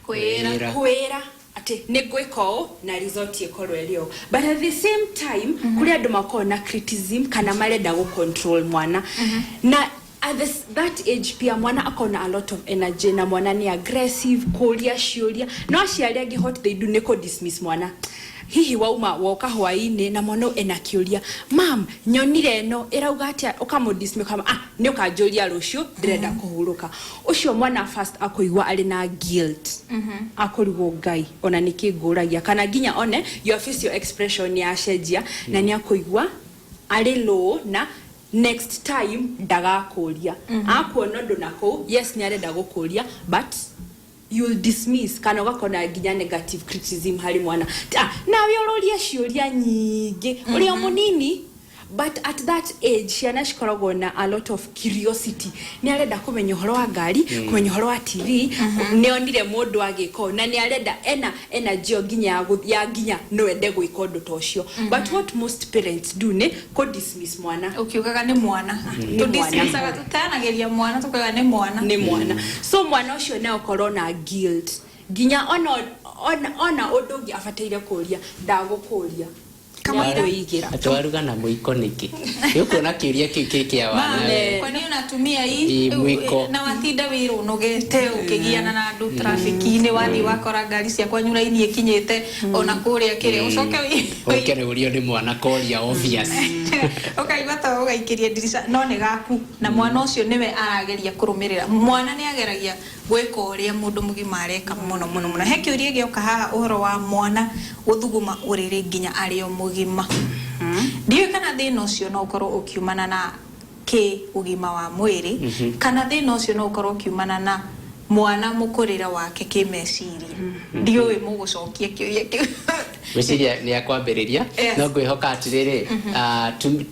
Kwĩra. Kwĩra atĩ nĩ ngwĩka ũũ na result ĩkorwo ĩrĩ ũũ, but at the same time kũrĩ andũ makoragwo na criticism kana marenda gũ control mwana, na at that age pia mwana akona a lot of energy na mwana nĩ aggressive kũria ciũria. No aciari angĩ, what they do nĩ kũ dismiss mwana. Hihi wauma woka hwaĩ-inĩ na mwana ũyũ ena kĩũria, "Mam, nyonire ĩno ĩrauga atĩa?" Ũkamũ dismiss, ũkama, "Ah, nĩ ũkanjũria rũciũ, ndĩrenda kũhurũka." Ũcio mwana first akũigua arĩ na guilt, akũrigwo, "Ngai, ona nĩkĩ ngũragia?" Kana nginya one your facial expression yacenjia na nĩ akũigua arĩ low, na next time ndagakũria. Akuona ũndũ na kũu, yes, nĩ arenda gũkũria, but you'll dismiss kana ũgakona nginya negative criticism harĩ mwana. Ah, nawe ũroria ciũria nyingĩ ũrĩ o mũnini. But at that age ciana cikoragwo na a lot of curiosity. Nĩ arenda kũmenya ũhoro wa ngari, kũmenya ũhoro wa TV, nĩ onire mũndũ agĩka ũũ, na nĩ arenda ena energy ĩyo nginya ya nginya no ende gwĩka ũndũ ta ũcio. But what most parents do nĩ kũ dismiss mwana. Ũkiugaga nĩ mwana. Nĩ Tũdismissaga, mwana. tũteanagĩria mwana, tukauga nĩ mwana. Nĩ mwana. So mwana ũcio no akorwo na guilt nginya ona ũndũ ũngĩ abataire kũria ndagũkũria. Kamũira. Nĩakwĩigĩra. Atĩ waruga na mũiko nĩkĩ? Nĩ ũkuona kĩũria kĩu kĩ kĩa wana we. Kwa nini unatumia hii Ii, mwiko. Na watinda wĩra ũnogete ũkĩgiana na andũ traffic-inĩ, wathiĩ wakora ngari cia kwanyu raini ĩkinyĩte ona kũrĩa kĩrĩa, ũcoke Ũke rĩ ũrio nĩ mwana koria obvious. Ũkaigua ta ũgaikĩria ndirica, no nĩ gaku na mwana ũcio nĩwe arageria kũrũmĩrĩra. Mwana nĩ ageragia gwĩka ũrĩa mũndũ mũgima areka mũno mũno mũno. He kĩũria gĩoka haha, ũhoro wa mwana gũthuguma ũrĩrĩ nginya arĩ o mũgima. Ndiũĩ kana thĩna ũcio no ũkorwo ũkiumana na kĩ ũgima wa mwĩrĩ, kana thĩna ũcio no ũkorwo ũkiumana na mwana mũkũrĩre wake kĩmeciria. Ndiũĩ mũgũcokia kĩũria kĩu. Gwĩciria nĩ akwambĩrĩria. Yes. No ngwĩhoka atĩrĩrĩ,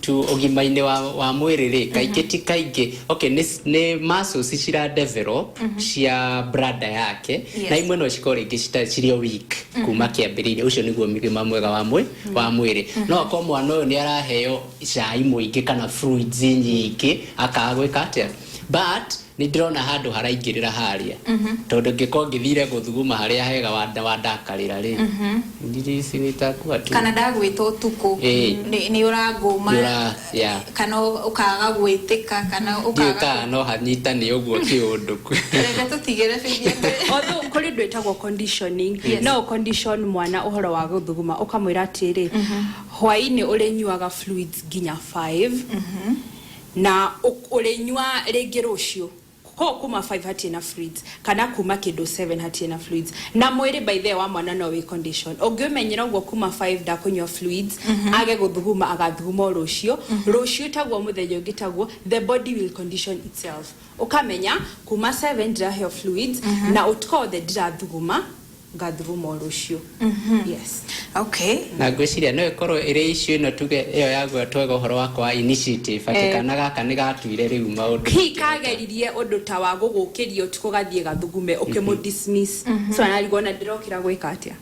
tu ũgima-inĩ wa mwĩrĩ rĩ, kaingĩ ti kaingĩ, okay, nĩ muscles cira develop cia bladder yake, na imwe no cikorwo rĩngĩ cirĩ o weak kuma kĩambĩrĩria. Ũcio nĩguo ũgima mwega wa mwĩrĩ. No akorwo mwana ũyũ nĩ araheo cai mũingĩ kana fruits nyingĩ, akaga gwĩka atĩa, but nĩ ndĩrona handũ haraingĩrĩra harĩa, tondũ ngĩkorwo ngĩthire gũthuguma harĩa hega wandakarĩra rĩ, ici nĩtakua tu. Kana ndagwĩta ũtukũ, nĩ ũrangũma, kana ũkaga gwĩtĩka, kana ndiũĩ ũkaga kana no hanyitane ũguo kĩũndũ. Reke tũtigĩre bibi. Although kũrĩ ũndũ ĩtagwo conditioning. No condition mwana ũhoro wa gũthuguma, ũkamwĩra atĩrĩ, hwaĩ-inĩ ũrĩnyuaga fluids nginya 5 na ũrĩnyua rĩngĩ rũciũ. Ko kuma 5 hatirĩ na fluids, kana kuma kĩndũ 7 hatirĩ na fluids. Na mwĩrĩ, by the way, wa mwana no wĩ condition. Ũngĩũmenyera ũguo, kuma 5 ndakũnyua fluids, age gũthuguma, agathuguma o rũciũ. Rũciũ taguo, mũthenya ũngĩ taguo, the body will condition itself. Ũkamenya kuma 7 ndĩraheo fluids na ũtukũ wothe ndĩrathuguma, ngathuguma o rũciũ. Yes. Okay. Na ngwĩciria no ĩkorwo ĩrĩ issue ĩno tuge ĩyo ya gwetwega ũhoro wakwa wa initiative, atĩ kana gaka nĩ gatuire rĩu maũndũ. Hihi kageririe ũndũ ta wa gũgũkĩria ũtukũ, gathiĩ gathugume, ũkĩmũ dismiss, so ararigwo, "Na ndĩrokĩra gwĩka atĩa?"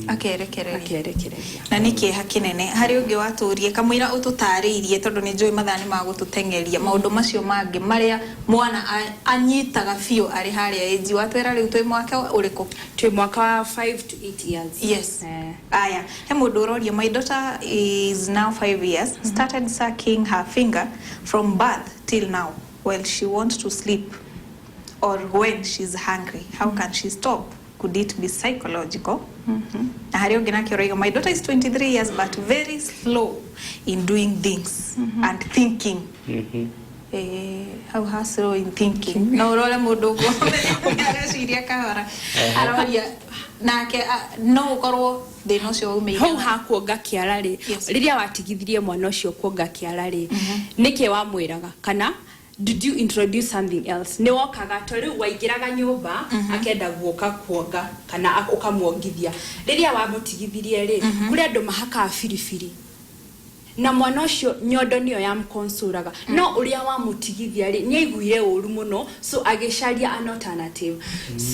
Akerekereria. Akerekereria. Na nĩ kĩeha kĩnene. Harĩ ũngĩ watũrie, kamũira ũtũtarĩirie, tondũ nĩ njũĩ mathaa nĩ magũtũteng'eria, maũndũ macio mangĩ marĩa mwana anyitaga biũ arĩ harĩa ĩnji watwĩra rĩu twĩ mwaka ũrĩkũ? Twĩ mwaka wa 5 to 8 years. Yes. Eh. Aya, he mũndũ ũroria, "My daughter is now 5 years, started sucking her finger from birth till now while she wants to sleep or when she's hungry. How can she stop? Could it be psychological?" Na harĩ ũngĩ nake ũroiga, "My daughter is 23 years but very slow in doing things and thinking." Hau ha slow in thinking, no ũrore mũndũ ũguo areciria kahora. Aroria nake no ũkorwo thĩna ũcio waumĩire Hau ha kuonga kĩara rĩ, rĩrĩa watigithirie mwana ũcio kuonga kĩara rĩ, nĩkĩ wamwĩraga, kana did you introduce something else? Nĩ wokaga to rĩu waingĩraga nyũmba akenda guoka kuonga, kana ũkamuongithia? Rĩrĩa wamũtigithirie rĩ, kũrĩ andũ mahakaga biribiri na mwana ũcio nyondo nĩyo yamkonsolaga, no ũrĩa wamũtigithia rĩ, nĩ aiguire ũru mũno, so agĩcaria an alternative.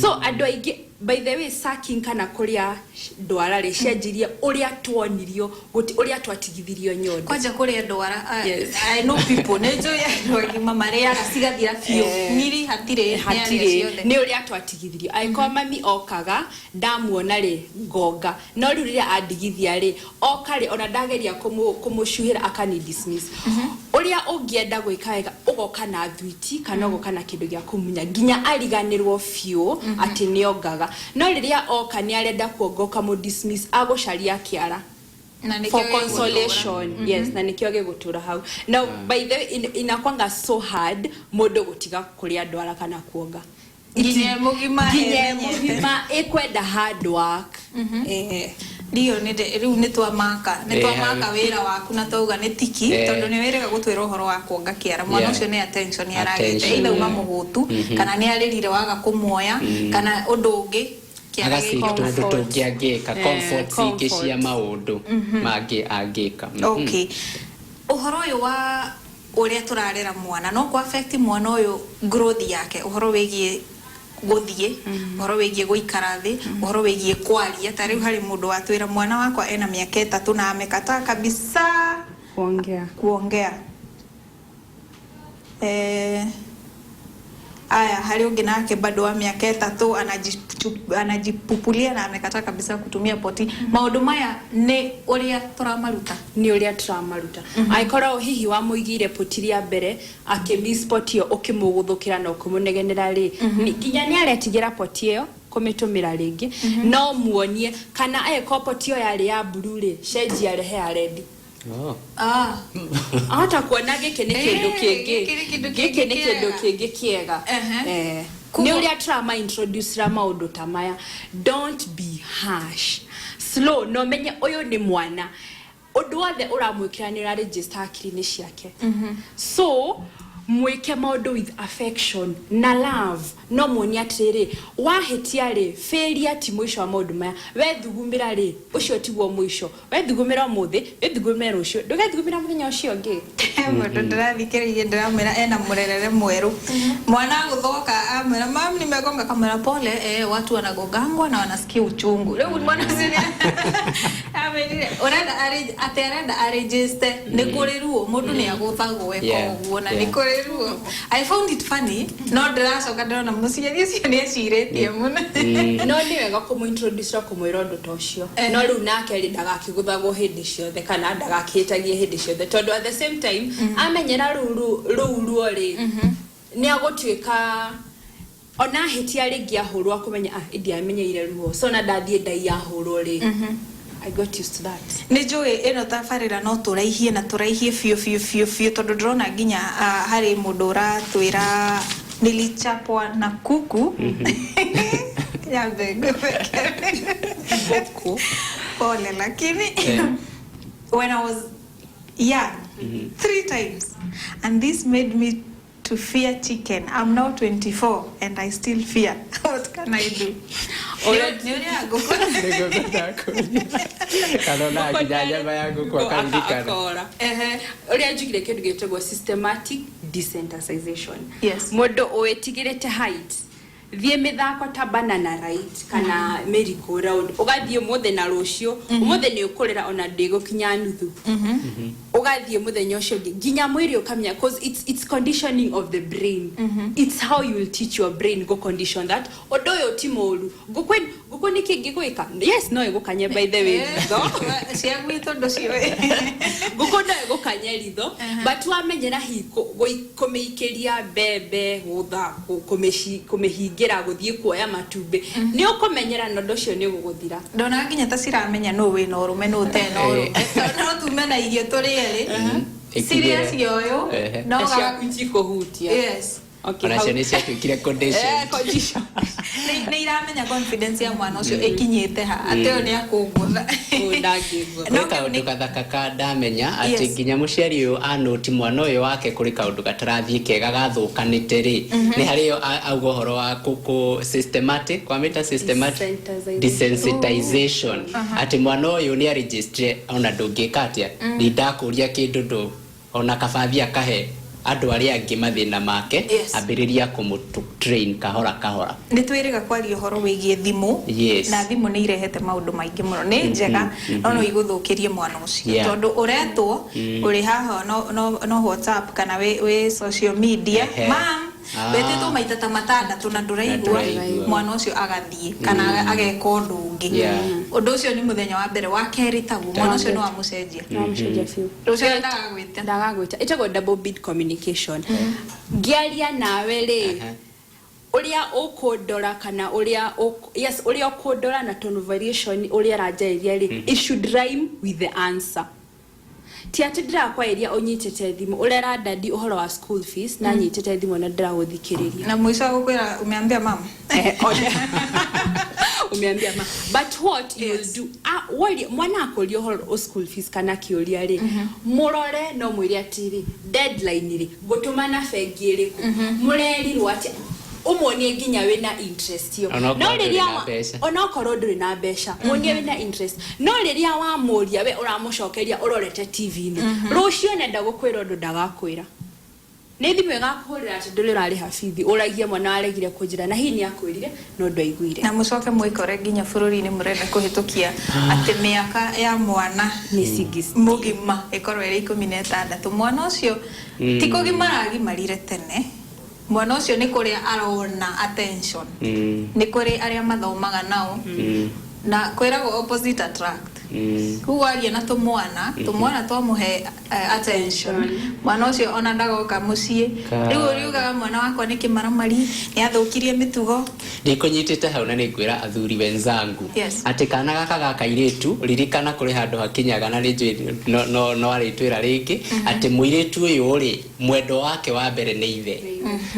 So andũ aingĩ By the way, sucking kana kuria ndwara rĩ, cianjirie ũrĩa tuonirio ũrĩa twatigithirio nyondo. Kwanja kũrĩa ndwara. Yes. I know people, nĩ njũĩ andũ agima marĩaga cigathira biũ. Ng'iri hatirĩ, nĩ arĩa Hatirĩ. ciothe. Nĩ ũrĩa twatigithirio, angĩkorwo mami okaga ndamuona rĩ, ngonga, no rĩu rĩrĩa andigithia rĩ, oka rĩ, ona ndageria kũmũcuhĩra akani dismiss. Ũrĩa ũngĩenda gwĩka wega, ũgoka na thwiti kana ũgoka na kĩndũ gĩa kũmunya nginya ariganĩrwo biũ atĩ nĩongaga. No rĩrĩa oka nĩ arenda kuonga, ũkamũ dismiss, agũcaria kĩara Na nĩkĩo for gĩgũtũra. consolation. Yes, na nikio gĩgũtũra hau. Now, by the way, inakwanga so hard mũndũ gũtiga kũrĩa ndwara kana kuonga. Nginya mũgima Nginya emenyete. Mũgima ĩkwenda hard work. Ndio nĩ rĩu nĩ twamaka, nĩ twamaka wĩra waku na twauga nĩ tiki, tondũ nĩ wĩrĩga gũtwĩra ũhoro wa kuonga kĩara mwana ũcio nĩ attention aragĩte, Attention, either uma yeah. mũhũtu kana nĩ arĩrire waga kũmuoya kana ũndũ ũngĩ, kĩara Agaseek gĩko. tũndũ tũngĩ angĩka, Eh, comfort ingĩ cia comfort. maũndũ mangĩ angĩka. Okay, ũhoro ũyũ wa ũrĩa tũrarera mwana no kũ affect mwana ũyũ growth yake, ũhoro wĩgiĩ gũthiĩ, ũhoro wĩgiĩ gũikara thĩ, ũhoro wĩgiĩ kwaria. Ta rĩu harĩ mũndũ watwĩra, "Mwana wakwa ena mĩaka 3 na amekataa kabisa Kuongea. kuongea." Aya, harĩ ũngĩ nake bado wa mĩaka 3, anajipupulia na amekataa kabisa kutumia poti. Maũndũ maya nĩ ũrĩa tũramaruta? Nĩ ũrĩa tũramaruta. Angĩkorwo hihi wamũigĩire poti rĩa mbere, akĩmiss poti ĩyo, ũkĩmũgũthũkĩra na ũkĩmũnegenera rĩ, nginya nĩ aretigĩra poti ĩyo kũmĩtũmĩra rĩngĩ. No muonie, kana angĩkorwo poti ĩyo yarĩ ya blue rĩ, cenjia, rehe ya red. Oh. Ah. Ahota kuona gĩkĩ nĩ kĩndũ Eh, kĩngĩ. Gĩkĩ nĩ kĩndũ Gĩkĩ nĩ kĩngĩ kĩndũ kĩega. Kĩngĩ kĩega. Nĩ ũrĩa tũrama introduce ra maũndũ ta maya. Don't be harsh, slow, no menye ũyũ nĩ mwana, ũndũ wothe ũramwĩkĩra nĩ ũraregister hakiri-inĩ ciake. So mwĩke maũndũ with affection na love. No muonie atĩrĩrĩ, wahĩtia rĩ, failure ti mũico wa maũndũ maya. Wethugumĩra rĩ, ũcio tiguo mũico. Wethugumĩra ũmũthĩ, wĩthugumĩre rũciũ, ndũgethugumĩra mũthenya ũcio ũngĩ. Mũndũ ndĩrathikĩrĩirie ndĩramwĩra ena mũrerere mwerũ. Mwana agũthoka amwĩra, "Mam, nimegonga." Kamwĩra, "Pole, watu wanagongangwa na wanasikia uchungu." Rĩu mwana ũcio amenyire ũrenda atĩ arenda aregister nĩ kũrĩ ruo, mũndũ nĩ agũthagwo eka ũguo na nĩ kũrĩ ruo. I found it funny, no ndĩracoka ndĩrona mũciari ũcio nĩ ecirĩtie mũno. No nĩ wega kũmũintroduce na kũmwĩra ũndũ ta ũcio. No rĩu nake rĩ, ndagakĩgũthagwo hĩndĩ ciothe kana ndagakĩhĩtagie hĩndĩ ciothe, tondũ at the same time amenyera rũu ruo rĩ, nĩ agũtuĩka ona ahĩtia rĩngĩ ahũrwo akũmenya, "Ah, ndiamenyeire ruo." So ona ndathiĩ ndai ahũrwo rĩ, "I got used to that." Nĩ njũĩ ĩno tabarĩra no tũraihie na tũraihie biũ biũ biũ biũ, tondũ ndĩrona nginya harĩ mũndũ ũratwĩra, "Nilichapwa na kuku ya mbegu." Ngũkũ. Pole, lakini when I was young, three times, and this made me to fear chicken. I'm now 24 and I still fear. What can I do?" Nĩ ũrĩa ngũkũ. Nĩguo ngwendaga kana ona nginya nyama ya ngũkũ akaririkana. Akora. Ũrĩa njugire, kĩndũ gĩtagwo systematic desensitization. Mũndũ wĩtigĩrĩte height, thiĩ mĩthako ta banana ride kana merry go round, ũgathiĩ ũmũthĩ na rũciũ. Ũmũthĩ nĩ ũkũrĩra ona ndĩgũkinya nuthu, ũgathiĩ mũthenya ũcio ũngĩ nginya mwĩrĩ ũkamenya, 'cause it's conditioning of the brain. It's how you will teach your brain go condition that ũndũ ũyũ ti mũru. Ngũkũ, ngũkũ nĩ kĩngĩ gwĩka, yes, no ĩgũkanye, by the way, ritho. Cia gwitũ ndũciũĩ. Ngũkũ no ĩgũkanye ritho, but wamenyera hi kũmĩikĩria mbembe, gũtha kũmĩhingĩra, gũthiĩ kuoya matumbĩ, nĩ ũkũmenyera na ũndũ ũcio nĩ ũgũgũthira. Ndonaga nginya ta ciramenya nũ wĩna ũrũme, nũ ũtarĩ na ũrũme. Tondũ no tume na irio tũrĩ erĩ, Ĩkinyĩre. ciria cia ũyũ no Na ciaku itikũhutia. Yes. Okay, Onacio nĩ ciatuĩkire condition. Eh, condition. Nĩ iramenya confidence ya mwana ũcio ĩkinyĩte ha, atĩ ũyũ nĩ akũngũtha. Ũyũ ndangĩngũtha. No Gwĩ kaũndũ gathaka ka ndamenya atĩ nginya mũciari ũyũ anũti mwana ũyũ wake kũrĩ kaũndũ gatarathiĩ kega gathũkanĩte rĩ, nĩ harĩ auga ũhoro wa kũ systematic, kwamĩta systematic Desensitization. Desensitization, atĩ mwana ũyũ nĩ aregistre ona ndũngĩka atĩa, nĩ ndakũria kĩndũ ndũ ona kabathi akahe. Andũ arĩa angĩ mathĩna make. Ambĩrĩria kũmũ train kahora kahora. Nĩ twĩrĩga kwaria ũhoro wĩgiĩ thimũ. Na thimũ nĩ irehete maũndũ maingĩ mũno. Nĩ njega, no no igũthũkĩrie mwana ũcio, tondũ ũretwo ũrĩ haha no WhatsApp kana wĩ social media. Mam, wetĩtwo maita ta matandatũ na ndũraigua. Ndũraigua. Mwana ũcio agathiĩ kana ageka ũndũ ũngĩ. Ũndũ ũcio nĩ mũthenya wa mbere. Wa kerĩ, taguo mwana ũcio nĩ wamũcenjia. Wamũcenjia biũ. Rũcio ndagagwĩta. Ndagagwĩta. Ĩtagwo double beat communication. Ngĩaria nawe rĩ, ũrĩa ũkũndora kana ũrĩa yes, ũrĩa ũkũndora na tone variation ũrĩa aranjarĩria rĩ, it should rhyme with the answer. Ti atĩ ndĩrakwarĩria ũnyitĩte thimũ, ũrera dadi ũhoro wa school fees na nyitĩte thimũ na ndĩragũthikĩrĩria. Na mũico agũkwĩra, "Umeambia mama." Eh, umeambia ma, but what you will do, ah, woria mwana akũria ũhoro o school fees kana kĩũria rĩ, mũrore no mwĩre atĩrĩ, "Deadline rĩ, ngũtũma na bengi ĩrĩkũ? Mũrerirwo atĩa?" Ũmuonie nginya wĩna interest ĩyo. Onokorwo No ndũrĩ rĩrĩa na mbeca. Onokorwo ndũrĩ na mbeca, muonie wĩna interest. No rĩrĩa wamũria, we ũramũcokeria ũrorete TV-inĩ, rũciũ nenda gũkwĩra ũndũ ndagakwĩra. Nĩ thimũ ĩgakũhũrĩra atĩ ndũrĩ ũrarĩha bithi, ũragie mwana waregire kũnjĩra, na hihi nĩ akwĩrire no ndwaiguire. Na mũcoke mwĩkore nginya bũrũri-inĩ mũrenda kũhĩtũkia atĩ mĩaka ya mwana nĩ 60 mũgima ĩkorwo ĩrĩ 16. Mwana ũcio ti kũgimara agimarire tene. Mwana ũcio nĩ kũrĩa arona attention, nĩ kũrĩ arĩa mathomaga nao, na kwĩragwo opposite attract. Koguo aria na tũmwana, tũmwana twamũhe attention, mwana ũcio ona ndagoka mũciĩ. Rĩu ũriugaga mwana wakwa nĩ kĩmaramari, nĩ athũkirie mĩtugo. Ndikũnyitĩte hau, na nĩ ngwĩra athuri wenzangu atĩ kana gaka ga kairĩtu, ririkana kũrĩ handũ hakinyaga, na nĩ njũĩ no arĩtwĩra rĩngĩ atĩ mũirĩtu ũyũ rĩ, mwendo wake wa mbere nĩ ithe,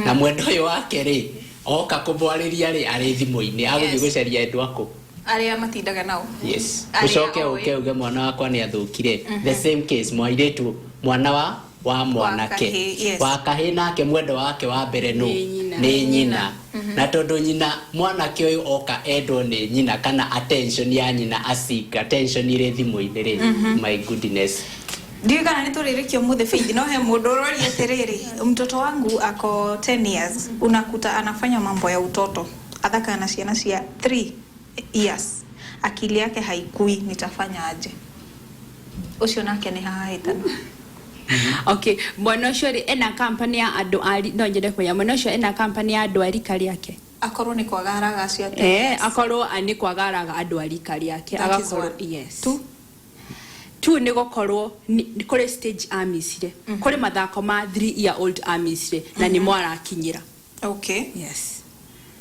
na mwendo ũyũ wake rĩ, oka kũmwarĩria rĩ, arĩ thimũ-inĩ agũthiĩ gũcaria endwa kũ? Arĩa matindaga nao. Arĩa Ũcoke oĩ. Ũke uge mwana wakwa nĩ athũkire. The same case, mwairĩtu, mwana wa mwanake. Kahĩĩ, yes. Wa kahĩĩ nake mwendo wake wa mbere nũ? Nĩ nyina. Nĩ nyina. Na tondũ nyina, mwanake ũyũ oka endwo nĩ nyina kana attention ya nyina, asik attention irĩ thimũ-inĩ rĩ, my goodness. Ndiũĩ kana nĩ tũrĩrĩkia ũmũthĩ, Faith, no he mũndũ ũroria atĩrĩrĩ, "Mtoto wangu ako 10 years, unakuta anafanya mambo ya utoto, athakaga na ciana cia 3 years, akili yake haikui, nitafanya aje?" Ũcio nake nĩ hahĩtana. Okay, mwana ũcio rĩ, ena company ya andũ a no nyende kũmenya mwana ũcio ena company ya andũ a rika rĩake. Akorwo nĩ kwaga araga acio a 10 years. Akorwo nĩ kwaga araga andũ a rika rĩake. That is Agakorwo one. Yes. Two? Two nĩ gũkorwo nĩ kũrĩ stage amicire, kũrĩ mathako ma 3 year old amicire na nĩmo arakinyĩra. Yes.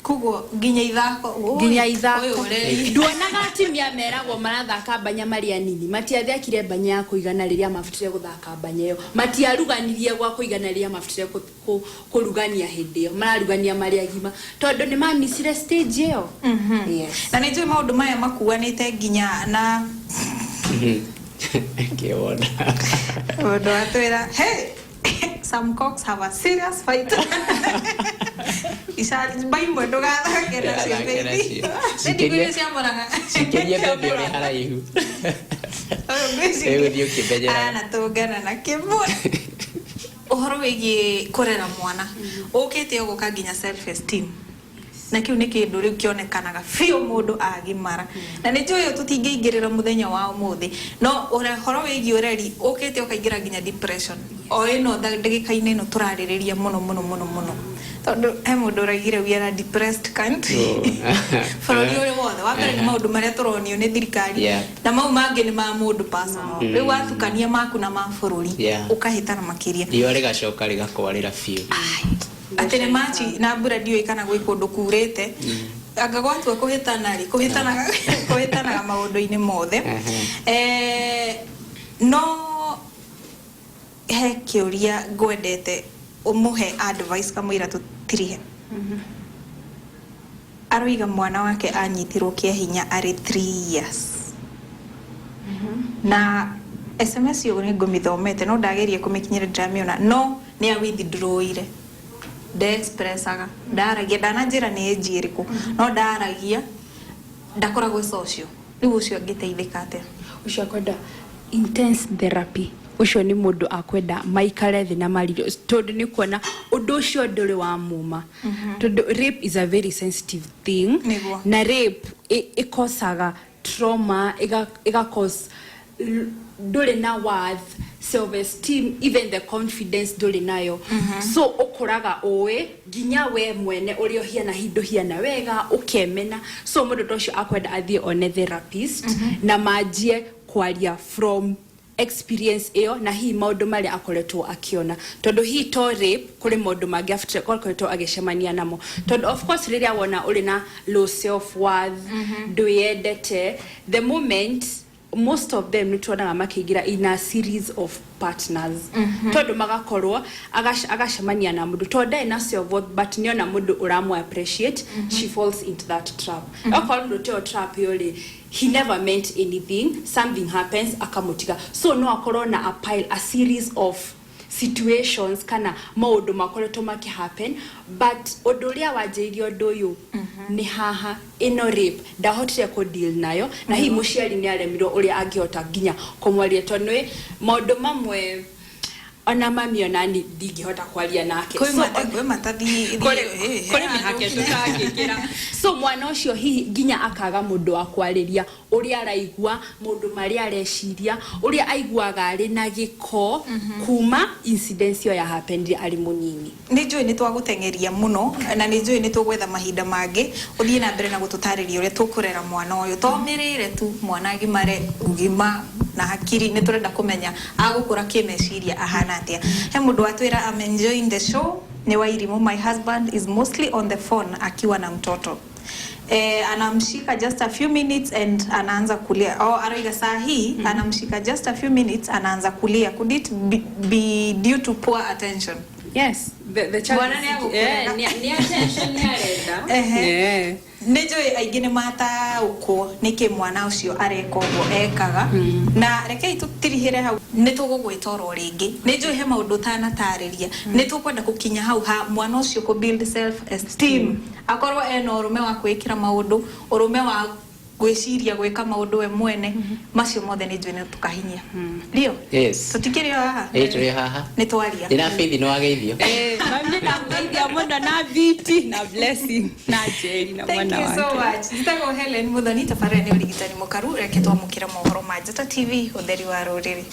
Koguo nginya ithako. Ũĩ, Nginya ũyũ ithako. Ũreri. Nduonaga atumia meragwo marathaka mbanya marĩ anini? Matiathekire mbanya ya kũigana rĩrĩa mabatire gũthaka mbanya ĩyo, matiaruganirie gwa kũigana rĩrĩa mabatire kũrugania. Hĩndĩ ĩyo mararugania marĩ agima tondũ nĩ mamicire stage ĩyo. Yes. Na nĩ njũĩ maũndũ maya makuanĩte nginya na Kĩwona. Mũndũ atwĩra, "Hey, some cocks have a serious fight." Icamba imwe ndũgathake nacio. Ndũgathake Faith. nacio. Nĩ ndikuire cia Mũrang'a. Cikĩrie mbembe ũrĩ haraihu. Ĩgũthiĩ ũkĩmenyeraga. Anatũngana na kĩmwe ũhoro wĩgiĩ kũrera mwana ũkĩte ũgũka nginya self esteem, na kĩu nĩ kĩndũ rĩu kĩonekanaga biũ mũndũ agimara, na nĩ njũĩ tũtingĩingĩrĩra mũthenya wa ũmũthĩ, no ũhoro wĩgiĩ ũreri ũkĩte ũkaingĩra nginya depression o ĩno ndagĩka-inĩ ĩno tũrarĩrĩria mũno mũno mũno mũno, tondũ he mũndũ ũraigire, "We are a depressed country." Bũrũri ũrĩ wothe, wa mbere nĩ maũndũ marĩa tũronio nĩ thirikari, na mau mangĩ nĩ ma mũndũ personal. Rĩu watukania maku na ma bũrũri, ũkahĩtana makĩria. Riũa rĩgacoka rĩgakwarĩra biũ. Atĩ nĩ Machi na mbura ndiũĩ kana gwĩ kũndũ kurĩte. Anga gwatua kũhĩtana rĩ, kũhĩtanaga kũhĩtanaga maũndũ-inĩ mothe. No he kĩũria ngwendete ũmũhe advice kamũira tũtirihe. Aroiga mwana wake anyitirwo kĩa hinya arĩ 3 years, na SMS ĩyo nĩ ngũmĩthomete no ndageria kũmĩkinyĩra, ndiramĩona, no nĩ a withdrawire, nde-expressaga, ndaragia, ndananjĩra nĩ age ĩrĩkũ, no ndaragia, ndakoragwo social. Rĩu ũcio angĩteithĩka atĩa? Ũcio akwenda intense therapy. Ũcio nĩ mũndũ akwenda maikare thĩ na maririo, tondũ nĩ kuona ũndũ ũcio ndũrĩ wa muma, tondũ rape is a very sensitive thing. Na rape ĩkosaga trauma, ĩga cause ndũrĩ na worth, self esteem, even the confidence ndũrĩ nayo. So ũkũraga ũĩ nginya we mwene ũrĩa ũhiana, hindu hiana wega, ũkemena. So mũndũ ta ũcio akwenda athiĩ one therapist na manjie kwaria from experience ĩyo, na hihi maũndũ marĩa akoretwo akĩona, tondũ hihi to rape, kũrĩ maũndũ mangĩ akoretwo agĩcemania namo, tondũ of course rĩrĩa wona ũrĩ na low self worth, ndwĩyendete, the moment most of them nĩ tuonaga makĩingĩra in a series of partners, tondũ magakorwo agacemania na mũndũ, tondũ ndarĩ na self worth, but nĩona mũndũ ũramũ appreciate, she falls into that trap. Okorwo mũndũ tĩyo trap ĩyo rĩ, he never meant anything, something happens, akamũtiga. So no akorwo na a pile, a series of situations kana maũndũ makoretwo makĩ happen, but ũndũ ũrĩa wanjĩrĩirie ũndũ ũyũ nĩ haha ĩno rape, ndahotire kũ deal nayo, na hihi mũciari nĩ aremirwo ũrĩa angĩhota nginya kũmwaria, tondũ nĩ maũndũ mamwe ona mami ona ni ndingĩhota kwaria nake. Kwĩ kwĩ matathi. Kũrĩ mĩhaka tũtangĩkĩra. So mwana ũcio hihi nginya akaga mũndũ wa kwarĩria ũrĩa araigua, maũndũ marĩa areciria, ũrĩa aiguaga arĩ na gĩko kuma incident ĩyo ya happened arĩ mũnini. Nĩ njũĩ nĩ twagũteng'eria mũno, na nĩ njũĩ nĩ tũgwetha mahinda mangĩ ũthiĩ na mbere na gũtũtarĩria ũrĩa tũkũrera mwana ũyũ, to mĩrĩre tu, mwana agimare ũgima na hakiri. Nĩ tũrenda kũmenya agũkũra kĩmeciria ahana atĩa. He mũndũ watwĩra, "I'm enjoying the show." Nĩ Wairimu. "My husband is mostly on the phone akiwa na mtoto. Anamshika just a few minutes and anaanza kulia." Oh, aroiga saa hii anamshika just a few minutes, anaanza kulia. "Could it be due to poor attention?" Yes, the child. Mwana nĩ agũkũrega. Nĩ attention nĩ arenda. Nĩ njũĩ aingĩ nĩ mataũkwo nĩkĩ mwana ũcio areka ũguo ekaga, na rekei tũtirihĩre hau. Nĩ tũgũgwĩta oro rĩngĩ. Nĩ njũĩ he maũndũ ũtanatarĩria. Nĩ tũkwenda gũkinya hau ha mwana ũcio kũ build self esteem, akorwo ena ũrũme wa kwĩĩkĩra maũndũ, ũrũme wa gwĩciria gwĩka maũndũ we mwene. Macio mothe nĩ njũĩ nĩ tũkahinyia rio. Yes. Tũtikĩrĩ o haha? Ĩ, tũrĩ haha. Nĩ twaria. Ndĩna Faith, nĩ wageithio. Mami, nĩ ndamũgeithia mũno, na Biti na Blessing na Njeri na Thank mwana you so wake. much. Njĩtagwo Helen Muthoni, tabarĩra nĩ ũrigitani mũkaru. Reke twamũkĩre mohoro ma Njata TV, ũtheri wa rũrĩrĩ.